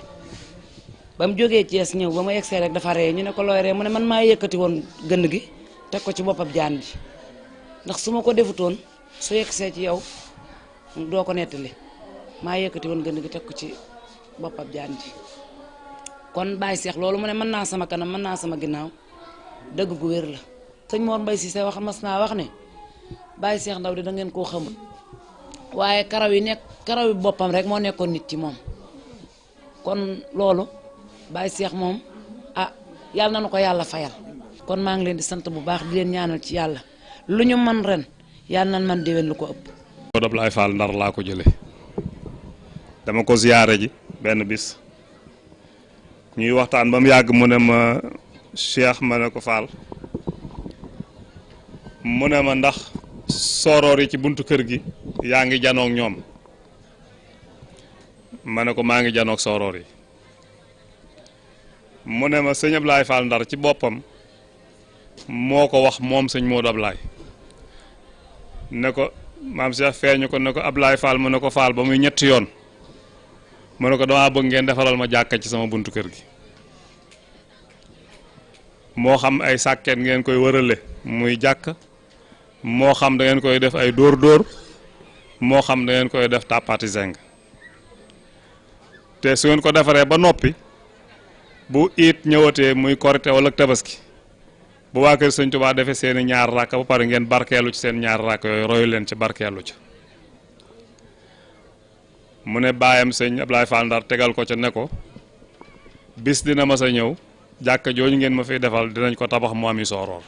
ba mu jógee Thiès ñëw ba mu egsee rek dafa ree ñu ne ko looy ree mu ne man maa yëkkati woon gënn gi teg ko ci boppam jaan ji ndax su ma ko defutoon su yegsee ci yow doo ko nettali maa yëkkati woon gënn gi teg ko ci boppam jaan ji kon Baye Cheikh loolu mu ne mën naa sama kanam mën naa sama ginnaaw dëgg gu wér la. sëñ Mor Mbaye Cissé wax mas naa wax ne Baye Cheikh Ndaw di da ngeen koo xamul waaye karaw yi boppam rek moo nekkoon nit ci moom kon loolu Baye Cheikh moom yàlla na nu ko yàlla fayal. kon maa ngi leen di sant bu baax di leen ñaanal ci yàlla lu ñu man ren yàlla na man déwén lu ko ëpp. Modou Ablaye Fall Ndar laa ko jëlee dama ko ziyaare ji benn bis ñuy waxtaan ba mu yàgg mu ne ma Cheikh ma ne ko Fall mu ne ma ndax sooroor yi ci buntu kër gi yaa ngi janoog ñoom ma ne ko maa ngi janoog sooroor yi mu ne ma sëñ Ablaye Fall Ndar ci boppam moo ko wax moom sëñ Modou Ablaye ne ko maam Cheikh feeñu ko ne ko Ablaye Fall mu ne ko Fall ba muy ñetti yoon mu ne ko damaa bëgg ngeen defaral ma jàkka ci sama buntu kër gi moo xam ay sàkket ngeen koy wërale muy jàkk moo xam da ngeen koy def ay dóor moo xam da ngeen koy def tàppaati zeng te su ngeen ko defaree ba noppi bu it ñëwatee muy korite wala tabaski bu waa kër sëñ Tuubaa defee seeni ñaar rakk ba pare ngeen barkeelu ci seen ñaar rakk yooyu royu leen ci barkeelu ci mu ne baayam sëñ Ablaye Fall Ndar tegal ko ca ne ko bis dina ma sa ñëw jàkka jooju ngeen ma fiy defal dinañ ko tabax mu ami sooroor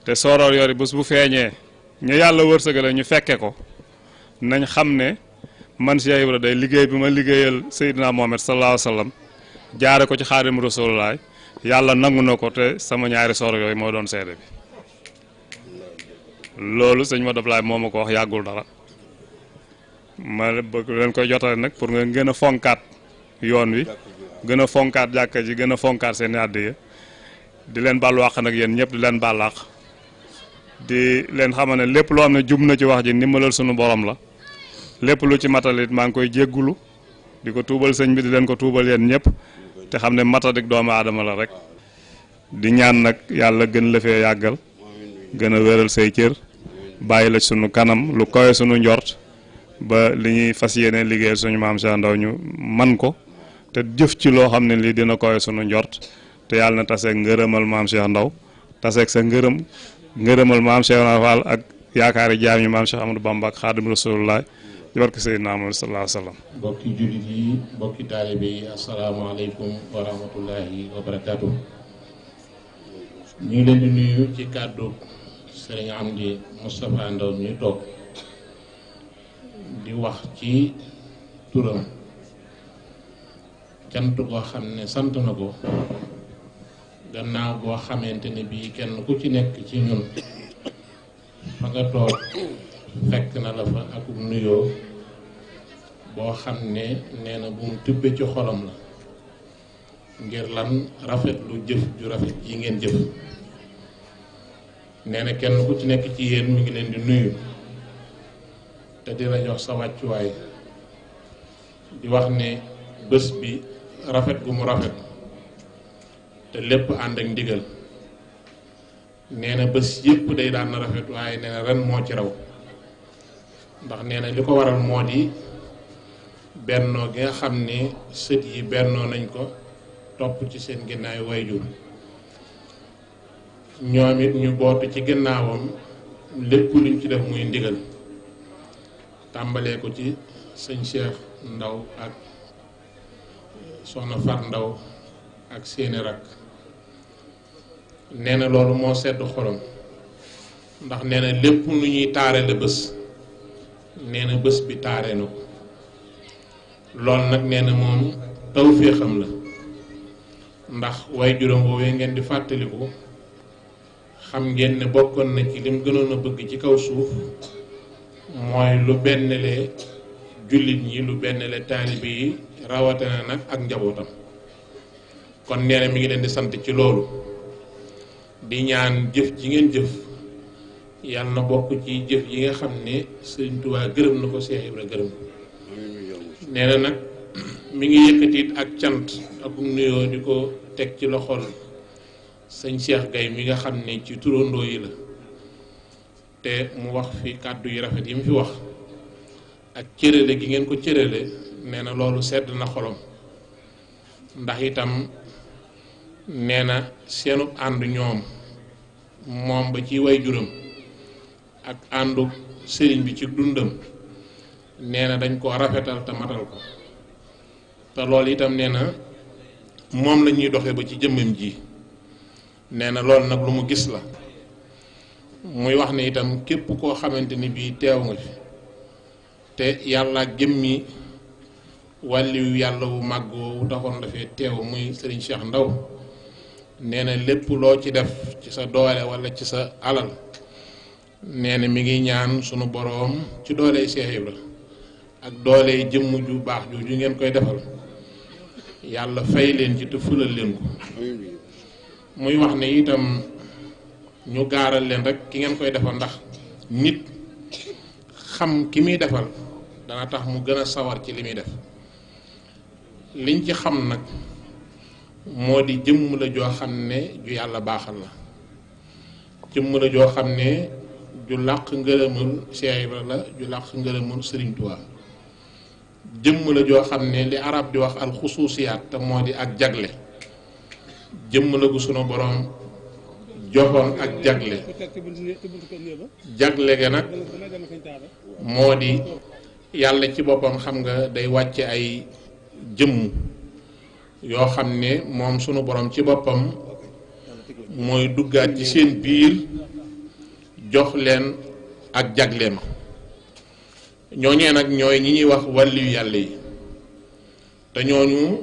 te sooroor yooyu bés bu feeñee ñu yàlla wërsëgale ñu fekke ko nañ xam ne man Cheikh Ibra day liggéey bi ma liggéeyal Seydina Mohamed sallallahu alayhi wa sallam jaare ko ci Xaadimu Rasuulullaah yàlla nangu na ko te sama ñaari sooroor yooyu moo doon seede bi loolu sëñ Modou Ablaye moo ma ko wax yàggul dara ma bëgg leen koy jotale nag pour nga gën a fonkaat yoon wi gën a fonkaat jàkka ji gën a fonkaat seen àddiya di leen baal wàq nag yéen ñëpp di leen baal wàq di leen xamal ne lépp loo xam ne jub na ci wax ji ndimbalal sunu borom la lépp lu ci matalit maa ngi koy jéggulu di ko tuubal sëñ bi di leen ko tuubal yéen ñëpp te xam ne matadik doomu aadama la rek di ñaan nag yàlla gën la fee yàggal gën a wéral say cër bàyyi la sunu kanam lu kowe sunu njort ba li ñuy fas yéene liggéeyal suñu maam Cheikh Ndaw ñu man ko te jëf ci loo xam ne lii dina koy sunu njort te yàlla na taseeg ngërëmal maam Cheikh Ndaw taseeg sa ngërëmal maam Cheikh Fall ak yaakaari jaam yi maam Cheikh Amadou Bamba ak Xaadim Rasulullah ci barke Seydina Muhammad sallallahu alayhi wa sallam. mbokki jullit yi mbokki taalibe yi asalaamaaleykum wa rahmatullahi wa barakaatu. ñu ngi leen di nuyu ci kàddu Sëriñ Amdi Moustapha Ndaw mi toog di wax ci turam cant koo xam ne sant na ko gannaaw boo xamante ne bii kenn ku ci nekk ci ñun fa nga toog fekk na la fa ak nuyoo boo xam ne nee na bu mu tibbee ci xolam la ngir lan rafet lu jëf ju rafet yi ngeen jëf nee na kenn ku ci nekk ci yéen mi ngi leen di nuyu te di la jox sa wàccuwaay di wax ne bés bi rafet gu mu rafet te lépp ànd ak ndigal nee na bés yëpp day daan na rafet waaye nee na ren moo ci raw ndax nee na li ko waral moo di bennoo gi nga xam ne sët yi bennoo nañ ko topp ci seen ginnaaw wayjur ñoom it ñu bootu ci ginnaawam lépp luñ ci def muy ndigal tàmbalee ko ci sëñ Cheikh Ndaw ak soxna Fat Ndaw ak seeni rak nee na loolu moo sedd xolam ndax nee na lépp lu ñuy taare la bés nee na bés bi taare na ko loolu nag nee na moom tawféexam la ndax way juróom woowee ngeen di fàttaliku xam ngeen ne bokkoon na ci lim gënoon a bëgg ci kaw suuf mooy lu bennle jullit ñi lu bennle taalibe yi rawatina nag ak njabootam kon nee na mi ngi leen di sant ci loolu di ñaan jëf ji ngeen jëf yàlla na bokk ci jëf yi nga xam ne Sëriñ Tuubaa gërëm na ko Cheikh Ibra gërëm nee na nag mi ngi yëkkatiit ak cant ak nuyoo di ko teg ci loxol sëñ Cheikh Gaye mi nga xam ne ci turandoo yi la te mu wax fi kàddu yu rafet yi mu fi wax ak cërale gi ngeen ko cërale nee na loolu sedd na xolom ndax itam nee na seenu ànd ñoom moom ba ci way juram ak àndu sëriñ bi ci dundam nee na dañ ko rafetal te matal ko te loolu itam nee na moom la ñuy doxe ba ci jëmmam ji nee na loolu nag lu mu gis la muy wax ne itam képp koo xamante ni bii teew nga fi te yàlla jëmmi wàlliwu yàlla wu màgg wu taxoon dafay teew muy Serigne Cheikh Ndaw nee na lépp loo ci def ci sa doole walla ci sa alal nee na mi ngi ñaan sunu boroom ci dooley Cheikh Ibra ak dooley jëmm ju baax jooju ngeen koy defal yàlla fay leen ci te fulal leen ko muy wax ne itam ñu gaaral leen rek ki ngeen koy defal ndax nit xam ki muy defal dana tax mu gën a sawar ci li muy def liñ ci xam nag moo di jëmm la joo xam ne ju yàlla baaxal la jëmm la joo xam ne ju làq ngërëmul Cheikh Ibra la ju làq ngërëmul Serigne Touba jëmm la joo xam ne li arab di wax alxusuusiyaat te moo di ak jagle jëmm la gu sunu borom joxoon ak jagle jagle ga nag moo di yàlla ci boppam xam nga day wàcce ay jëmm yoo xam ne moom sunu borom ci boppam mooy duggaat ci seen biir jox leen ak jagleem ñooñee nag ñooy ñi ñuy wax wàlliyu yàlla yi te ñooñu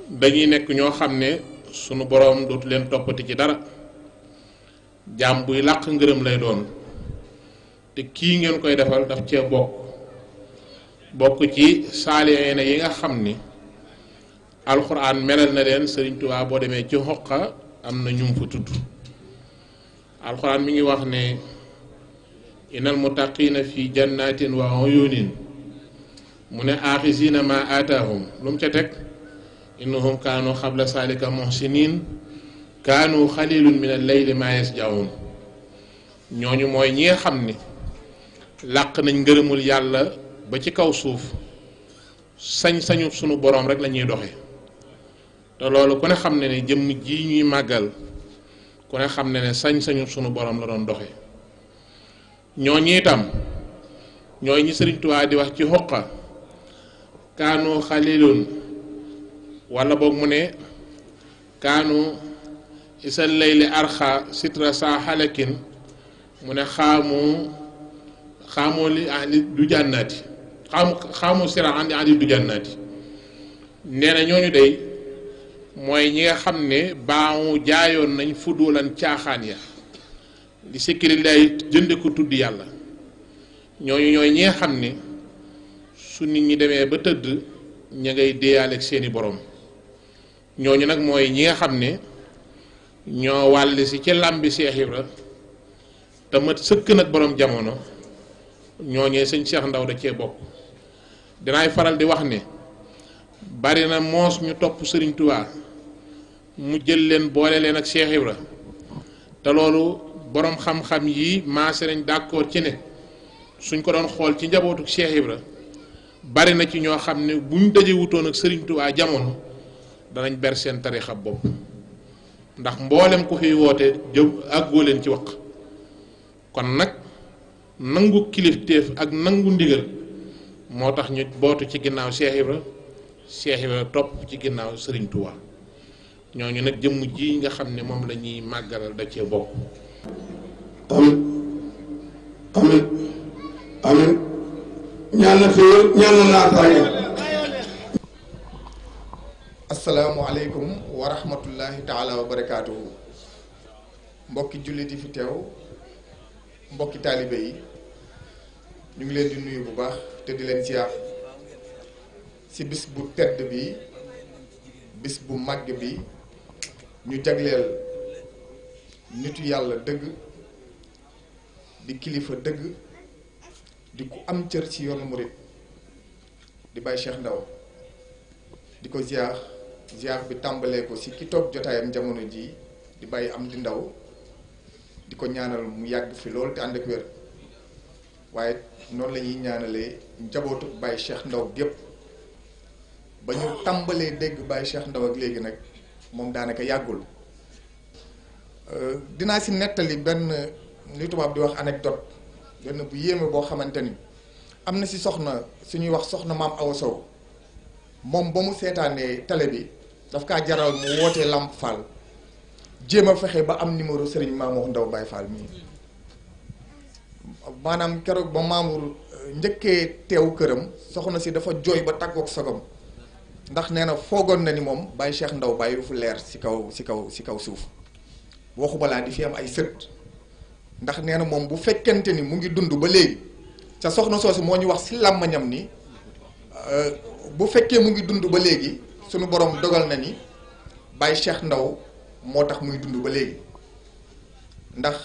dañuy nekk ñoo xam ne sunu boroom dootu leen toppati ci dara jaam buy làq ngërëm lay doon te kii ngeen koy defal daf cee bokk ci saalihiina yi nga xam ni alxuraan melal na leen Sëriñ Tuubaa boo demee ci xoqa am na ñum fa tudd alxuraan mi ngi wax ne innal muttaqiina fi jannatin wa uyunin mu ne aaxisiina ma aataahum lu mu ca teg innahum kaanu xabla saalika muhsinin kaanu xalilun min al-layli ma yasjaun ñooñu mooy ñi nga xam ni làq nañ ngërëmul yàlla ba ci kaw suuf sañ-sañu sunu boroom rek la ñuy doxe te loolu ku ne xam ne ne jëmm ji ñuy màggal ku ne xam ne ne sañ-sañu sunu boroom la doon doxe ñooñu itam ñooy ñi Sëriñ Tuubaa di wax ci xoqa kaanu xalilun wala boog mu ne kaanu isal layli arxa sitra sa xalakin mu ne xaamoo li ahli du jànnaati xaamu sira andi ahli du jànnaati nee na ñooñu day mooy ñi nga xam ne baamu jaayoon nañ fudulan caaxaan ya li sécurité jënde ko tudd yàlla ñooñu ñooy ñi nga xam ne su nit ñi demee ba tëdd ña ngay déeyaale ak seeni borom ñooñu nag mooy ñi nga xam ne ñoo wàll si ci làmbi Cheikh Ibra te mat sëkk nag borom jamono ñooñee sëñ Cheikh Ndaw da cee bokk dinaay faral di wax ne bari na moos ñu topp Sëriñ Tuubaa mu jël leen boole leen ak Cheikh Ibra te loolu borom xam-xam yi maase nañ d'accord ci ne suñ ko doon xool ci njabootu Cheikh Ibra bari na ci ñoo xam ne buñ daje wutoon ak Serigne Touba jamono danañ ber seen tarixa bopp ndax mboolem ku fiy woote jëm àggoo leen ci wax kon nag nangu kilifteef ak nangu ndigal moo tax ñu bootu ci ginnaaw Cheikh Ibra topp ci ginnaaw Serigne Touba ñooñu nag jëmm ji nga xam ne moom la ñuy màggalal da cee bokk. amin amin ñaan na xéwal ñaan na naataange. asalaamualeykum wa rahmatullahi taala wa barakaatuhu. mbokki jullit yi fi teew mbokki taalibe yi ñu ngi leen di nuyu bu baax te di leen ziar ci bis bu tedd bi bis bu màgg bi ñu jagleel nitu yàlla dëgg di kilifa dëgg di ku am cër ci yoonu murit di Baye Cheikh Ndaw di ko ziar bi tàmbalee ko ci ki toog jotaayam jamono ji di Baye Amdi Ndaw di ko ñaanal mu yàgg fi lool te ànd ak wér waaye noonu la ñuy ñaanalee njabootu Baye Cheikh Ndaw gépp ba ñu tàmbalee dégg Baye Cheikh Ndaw ak léegi nag moom daanaka yàggul. dinaa ci nettali benn li tubaab di wax anecdote benn bu yéeme boo xamante ni am na ci soxna suñuy wax soxna maam Awa Sow moom ba mu seetaanee télé bi daf kaa jaral mu wootee Lamp Fall jéem a fexe ba am numéro Serigne Mamour Ndaw Baye Fall mii maanaam keroog ba Mamour njëkkee teew këram soxna si dafa jooy ba tàggoog sogom ndax nee na foogoon na ni moom Baye Cheikh Ndaw bàyyi fu leer ci kaw suuf waxu balaa di fi am ay sët ndax nee na moom bu fekkente ni mu ngi dund ba léegi ca soxna soosi moo ñu wax ci làmmañam ni bu fekkee mu ngi dund ba léegi sunu borom dogal na ni Baye Cheikh Ndaw moo tax muy dund ba léegi ndax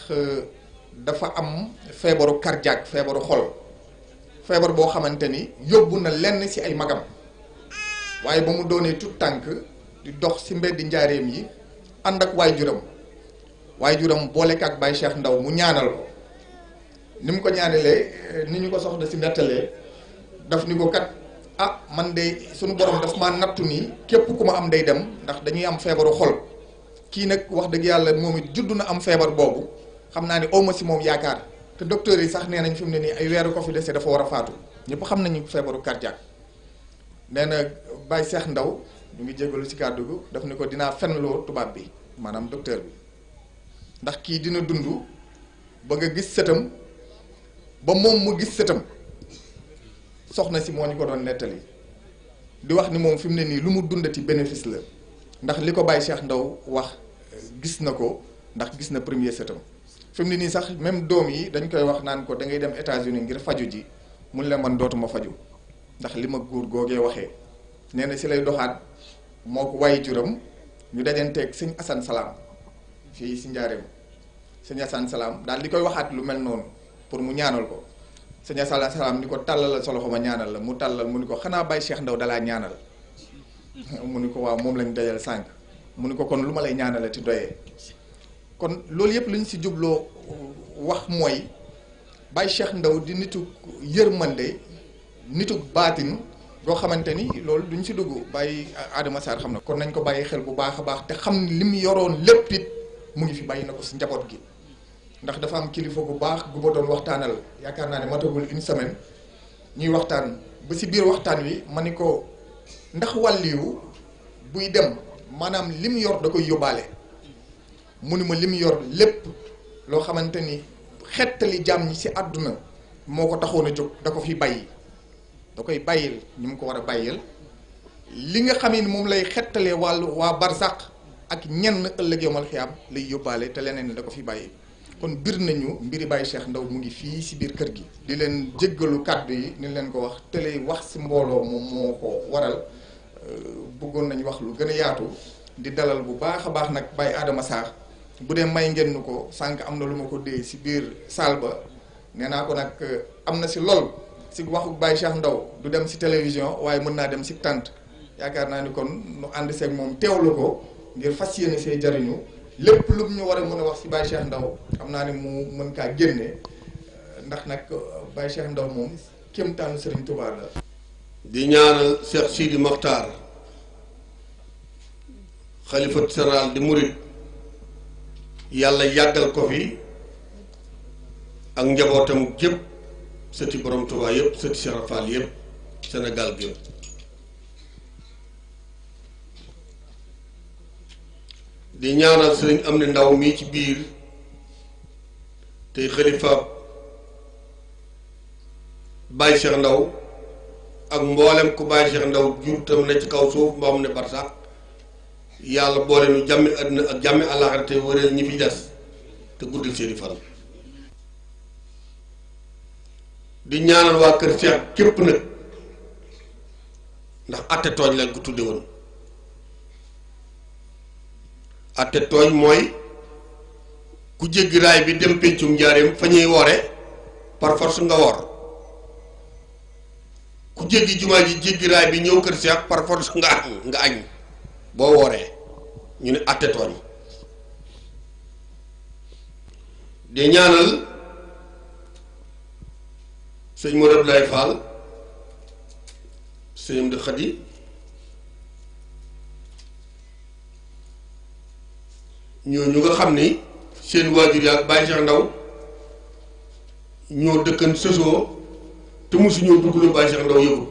dafa am feebaru cardiaque feebaru xol feebar boo xamante ni yóbbu na lenn ci ay magam waaye ba mu doonee tout tànk di dox ci mbeddi njaareem yi ànd ak waajuram boolek ak Baye Cheikh Ndaw mu ñaanal ko ni mu ko ñaanalee ni ñu ko soxna ci nettalee daf ni ko kat ah man de sunu borom daf maa nattu nii képp ku ma am day dem ndax dañuy am feebaru xol kii nag wax dëgg yàlla moom it judd na am feebar boobu xam naa ni awma ci moom yaakaar te docteur yi sax nee nañ fi mu ne nii ay weeru ko fi dese dafa war a faatu ñëpp xam nañu feebaru cardiaque nee na Baye Cheikh Ndaw ñu ngi jégalu ci kàddu gu daf ni ko dinaa fenloo tubaab bi maanaam docteur bi ndax kii dina dund ba nga gis sëtam ba moom mu gis sëtam soxna si moo ñu ko doon nettali di wax ni moom fi mu ne nii lu mu dundati bénéfice la ndax li ko Baye Cheikh Ndaw wax gis na ko ndax gis na premier sëtam fi mu ne nii sax même doom yi dañ koy wax naan ko da ngay dem États-Unis ngir faju ji mun la man dootuma faju ndax li ma góor googee waxee nee na si lay doxaat moo ko waay juram ñu dajanteeg sëñ Assane Salaam fii si njaareem sëñ Assane Salaam daal di koy waxaat lu mel noonu pour mu ñaanal ko sëñ Assane Salaam ni ko tàllalal sa loxo ma ñaanal la mu tàllal mu ni ko xanaa Baye Cheikh Ndaw dalaa ñaanal mu ni ko waaw moom lañ dajal sànq mu ni ko kon lu ma lay ñaanale ti doyee kon loolu yëpp lu ñu si jubloo wax mooy Baye Cheikh Ndaw di nitu yërmande nitu baatin boo xamante ni loolu duñ si dugg bàyyi Adama Sarr xam na kon nañ ko bàyyi xel bu baax a baax te xam ni li mu yoroon lépp it mu ngi fi bàyyi na ko si njaboot gi ndax dafa am kilifa bu baax gu ma doon waxtaanal yaakaar naa ne matagul une semaine ñuy waxtaan ba si biir waxtaan wi ma ni ko ndax wàlliyu buy dem maanaam li mu yor da koy yóbbaale mu ni ma li mu yor lépp loo xamante ni xettali jàmm ñi si àdduna moo ko taxoon a jóg da ko fi bàyyi da koy bàyyil ñu mu ko war a bàyyil li nga xamee ni moom lay xettalee waa barzaq ak ñenn ëllëg yomal xiyaam lay yóbbaale te leneen da ko fi bàyyi kon bir nañu mbiri Baye Cheikh Ndaw mu ngi fii si biir kër gi di leen jéggalu kàddu yi ni leen ko wax te lay wax si mbooloo moom moo ko waral bëggoon nañu wax lu gën a yaatu di dalal bu baax a baax nag Baye Adama Sarr bu dee may ngeen nu ko sànq am na lu ma ko dee si biir salle ba nee naa ko nag am na si lool si waxu Baye Cheikh Ndaw du dem si télévision waaye mën naa dem si tànt yaakaar naa ni kon nu ànd seeg moom teewlu ko ngir fas yéene see jariñu lépp lu ñu war a mën a wax si Baye Cheikh Ndaw xam naa ne mu mën kaa génne ndax nag Baye Cheikh Ndaw moom kéemtaanu Serigne Touba la. di ñaanal Cheikh Sidi Mokhtar xalifa général di murit yàlla yàggal ko fi ak njabootam gépp sëti borom Touba yëpp sëti Cheikh Rafal yëpp Sénégal gi yëpp di ñaanal sëriñ am ni ndaw mii ci biir tey xalifa Baye Cheikh Ndaw ak mboolem ku Baye Cheikh Ndaw jur tam ne ci kaw suuf mbaam ne barsax yàlla boole nu jàmmi àddina ak jàmmi àllaaxira te wëreel ñi fi des te guddal seeni fan di ñaanal waa kër Cheikh képp nag ndax atte tooñ lañ ko tudde woon atte tooñ mooy ku jéggi raay bi dem péncum njaareem fa ñuy woore par force nga wor ku jéggi jumaa ji jéggi raay bi ñëw kër Cheikh par force nga añ boo wooree ñu ne atte tooñ di ñaanal sëñ Modou Abdoulaye Fall sëñ Amdi Xadi ñooñu nga xam ni seen waajur yi ak Baye Cheikh Ndaw ñoo dëkkan sësoo te mosu ñoo dugg lu Baye Cheikh Ndaw yëgul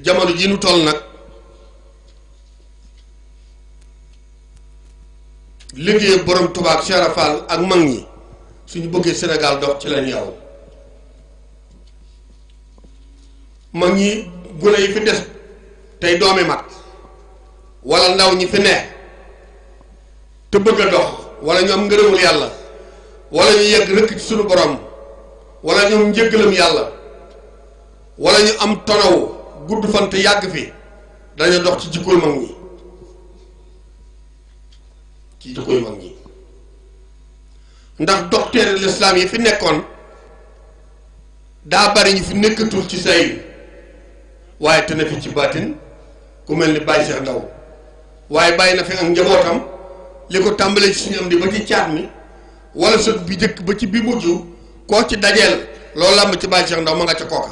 jamono ji nu toll nag liggéey borom Tuubaa ak Cheikh Rafal ak mag ñi suñu bëggee Sénégal dox ci lañ yaw mag ñi gune yi fi des tey doomi mag wala ndaw ñi fi ne te bëgg a dox wala ñu am ngërëmul yàlla wala ñu yegg rëkk ci suñu borom wala ñu am njëggalam yàlla wala ñu am tonaw gudd fan te yàgg fi dañu dox ci jikkoy mag ñi ci jikkoy mag ñi ndax docteur l'islam yi fi nekkoon daa bari ñu fi nekkatul ci say waaye te na fi ci baatin ku mel ni Baye Cheikh Ndaw waaye bàyyi na fi ak njabootam li ko tàmbalee ci suñu am di ba ci caat mi wala sët bi jëkk ba ci bi mujj koo ci dajeel loolu làmb ci Baye Cheikh Ndaw ma nga ca kooka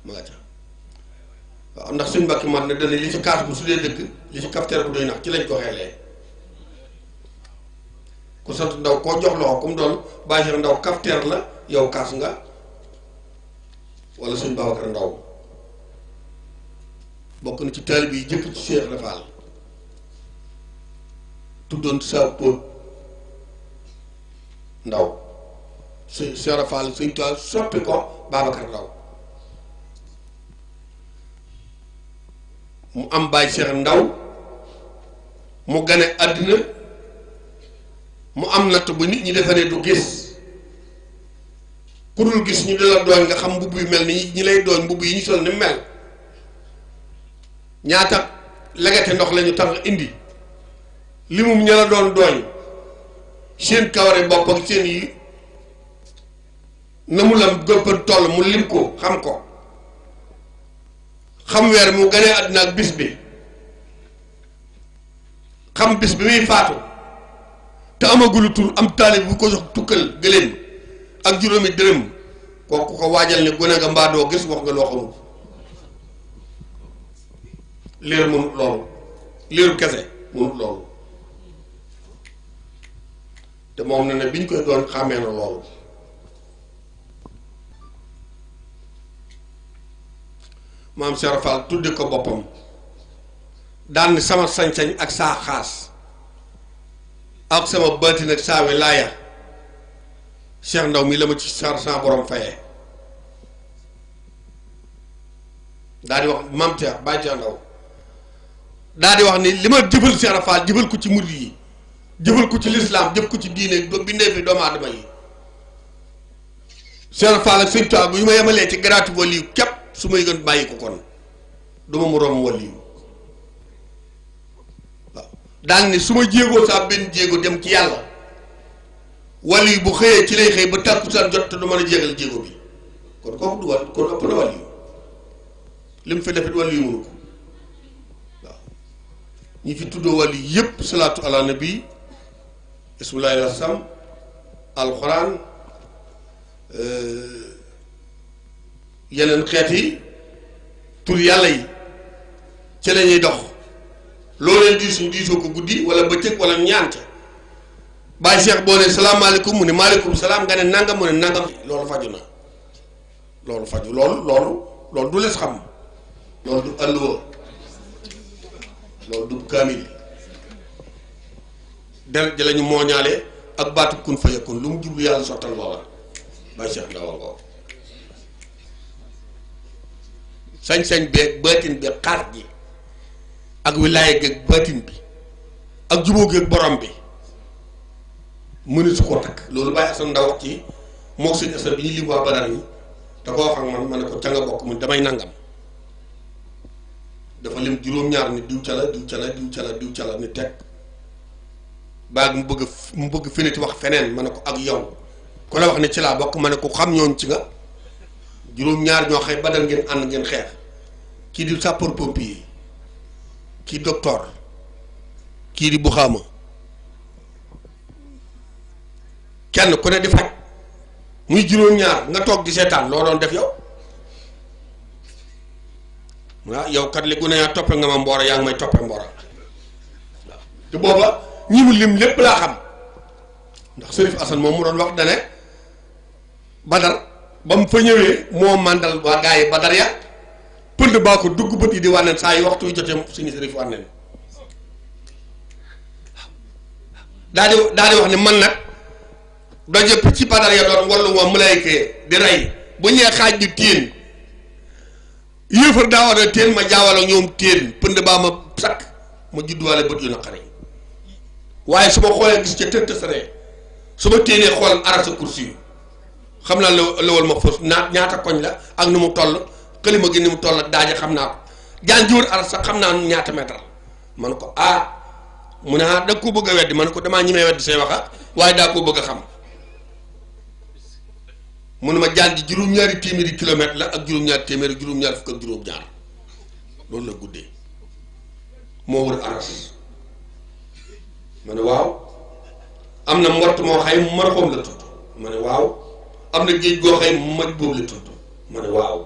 ma nga ca waaw ndax suñ mbàkki mat na dana li ci kaas bu su dee dëkk li ci kafteer bu doy nax ci lañ ko xeelee ku sant Ndaw koo jox loxo comme doon Baye Cheikh Ndaw kafteer la yow kaas nga wala suñ Babacar Ndaw bokk na ci taalib yi jëkk ci Cheikh Rafal tuddoon sa po Ndaw Cheikh Rafal suñ toile soppi ko Babacar Ndaw mu am Baye Cheikh Ndaw mu gane àddina mu am natt bu nit ñi defe ne du gis ku dul gis ñu di la dooñ nga xam mbubb yu mel ni ñi lay dooñ mbubb yi ñu sol ni mel ñaata legate ndox lañu tax indi li mum ña la doon dooñ seen kaware bopp ak seen yi na mu la gëppal toll mu lim ko xam weer mu ganee àddina ak bis bi xam bis bi muy faatu te amagulu tur am taalib bu ko jox tukkal gëléem ak juróomi dërëm kooku ko waajal ne gone nga mbaa doo gis wax nga loo xamul liir mënut loolu liiru kese mënut loolu te moom na ne biñ koy doon xàmmee na loolu maam Cheikh Rafal tudde ko boppam daan ni sama sañ-sañ ak saa xaas ak sama baatin ak saa wilaaya Cheikh Ndaw mi la ma ci sa borom fayee daa di wax maam Cheikh Baye Cheikh Ndaw daa di wax ni li ma jëfal Cheikh Rafal jëfal ko ci murid yi jëfal ko ci lislaam jëf ko ci diine ba bindee fi doomu aadama yi Cheikh Rafal ak Sëñ Tuubaa bu yu ma yemalee ci garaatu waliyu képp su may gën bàyyi ko kon duma mu romb waliyu waaw daal ni su ma jéegoo saa benn jéego dem ci yàlla waliyu bu xëyee ci lay xëy ba tàkkusaan jot te du mën a jéegal jéego bi kon kooku du wal kon ëpp na waliyu li mu fi defit waliyu mënu ko waaw ñi fi tuddoo wàllu yëpp salaatu ala nabi bismillahi rahman alxuraan yeneen xeet yi tur yàlla yi ci la ñuy dox loo leen diisoo ko guddi wala bëccëg wala ñaan ca Baye Cheikh boo ne salaamaaleykum mu ne maaleykum salaam nga ne nangam mu ne nangam loolu faju na loolu faju loolu du lees xam loolu du alluwa loolu du kaamil deret ji lañu mooñaale ak baatu kun fa yakun lu mu jublu yàlla sottal loola Baye Cheikh Ndaw ko sañ-sañ beeg baatin bi xaar ji ak wilaaya geeg baatin bi ak jubóo geeg borom bi mënu su ko takk loolu Baye Assane Ndaw wax ci moo sëñ Assane bi ñu lim waa Badar yi da ko wax ak man ma ne ko ca nga bokk mu damay nangam dafa lim juróom-ñaar ni diw cala diw cala diw cala diw cala ni teg baag mu bëgg finiti wax feneen ma ne ko ak yow ku la wax ne ci laa bokk ma ne ko xam ñooñ ci nga juróom-ñaar ñoo xëy Badar ngeen ànd ngeen xeex kii di sapeur pompier kii docteur kii di buxaama kenn ku ne di faj muy juróom-ñaar nga toog di seetaan loo doon def yow waaw yow kat li gune yaa toppe nga ma mboora yaa ngi may toppe mboora waaw te booba ñi mu lim lépp laa xam ndax Sërif Assane moom mu doon wax dane Badar ba mu fa ñëwee moo màndal waa gaa yi Badar ya pënd baa ko dugg bët yi di wànneen saa yi waxtu yu jotee suñu Sërif wànneen daal di wax ne man nag doje ci Badar ya doon wallu moom mu lay kee di rey bu ñee xaaj bi téen yéefar daa war a téen ma jaawal ak ñoom téen pënd baa ma sakk ma judduwaale bët yu naqari waaye su ma xoolee gis ca tënt saree su ma téenee xool arasa kursi yu xam naa lawal ma fos ñaata koñ la ak nu mu toll xalima gi ni mu toll ak daaje xam naa ko jaan jiwër arasa xam naa ñaata mètre man ko mu ne da nga koo bëgg a weddi man ko damaa ñimee weddi say waxa waaye daa koo bëgg a xam mu ne ma jaan ji juróom-ñaari téeméeri kilomètre la ak juróom-ñaari téeméeri juróom-ñaari fukk ak juróom-ñaar loolu la guddee moo wër aras ma ne waaw am na mbott moo xay Marxoom la tudd ma ne waaw am na géej goo xay maj boobu la tudd ma ne waaw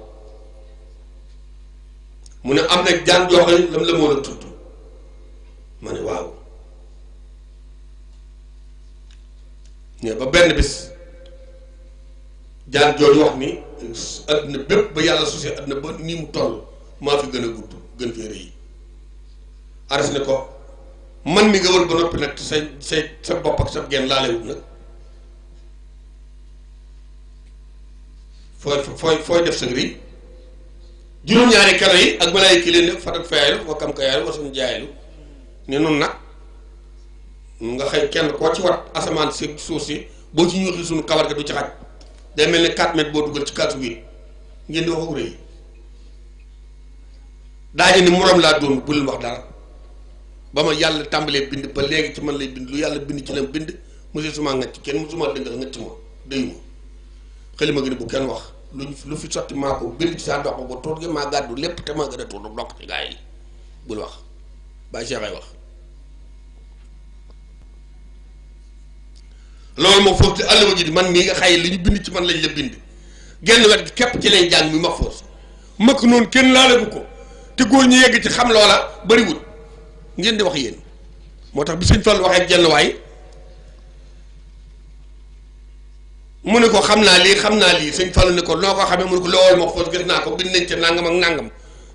mu ne am na jaan joo xay lam la moo la tudd ma ne waaw ñe ba benn bis jaan jooju wax ni adduna bépp ba yàlla sosé adduna ba nii mu toll maa fi gën a gudd gën fee rëy aras ne ko man mi nga wër ba noppi nag sa bopp ak sa genn laalewut nag fooy def sa rëy juróom-ñaari kano yi ak balaa yi ki leen ne fatak fayaalu wa kam kayaalu wa suñu jaayalu ne noonu nag nga xëy kenn koo ci wat asamaan si suuf si boo ci ñuuxi suñu kawar ga du ci xaj day mel ne 4 mètres boo dugal ci 4 wi ngeen di wax ak rëy daaje ni moroom laa doon bu leen wax dara ba ma yàlla tàmbalee bind ba léegi ci man lay bind lu yàlla bind ci lam bind monsieur suma ngacc kenn musuma dëngal ngacc ma déyu ma xalima gi ne bu kenn wax lu fi sotti maa ko bind ci saa dox ba tuut gi maa gàddu lépp te maa gën a tuut dokk ci gaa yi bul wax Baye Cheikh ay wax loolu moo foofu te àll ji di man mii nga xay li ñu bind ci man lañ la bind genn wet gi képp ci lañ jàng mi ma foos makk noonu kenn laalagu ko te góor ñu yegg ci xam loola bariwul ngeen di wax yéen moo tax bi sëñ Fall waxee jenn waay mu ne ko xam naa lii sëñ Fall ne ko noo ko xamee mu ne ko lool ma foos gis naa ko bind nañ ca nangam ak nangam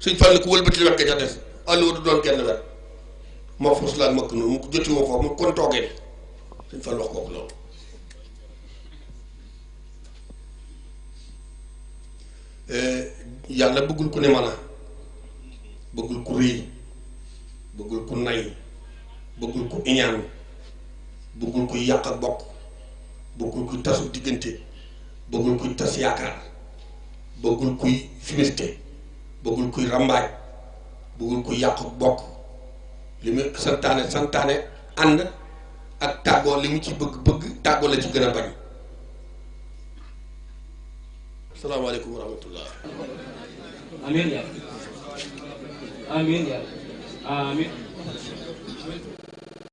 sëñ Fall ne ko wëlbati wet ga ca des àll du doon genn wet ma foos laa makk noonu mu ko joti woo foofu mu kon toogee ni sëñ Fall wax kooku loolu yàlla bëggul ku ne mën a bëggul ku rëy bëggul ku nay bëggul ku iñaan bëggul kuy yàq ak bokk bëggul kuy tasu diggante bëggul kuy tas yaakaar bëggul kuy fumiste bëggul kuy rambaaj bëggul kuy yàq ak bokk li mu santaane ànd ak tàggoo li mu ci bëgg tàggoo la ci gën a bañ. salaamaaleykum wa rahmatullah. amiin yaa amiin yaa amiin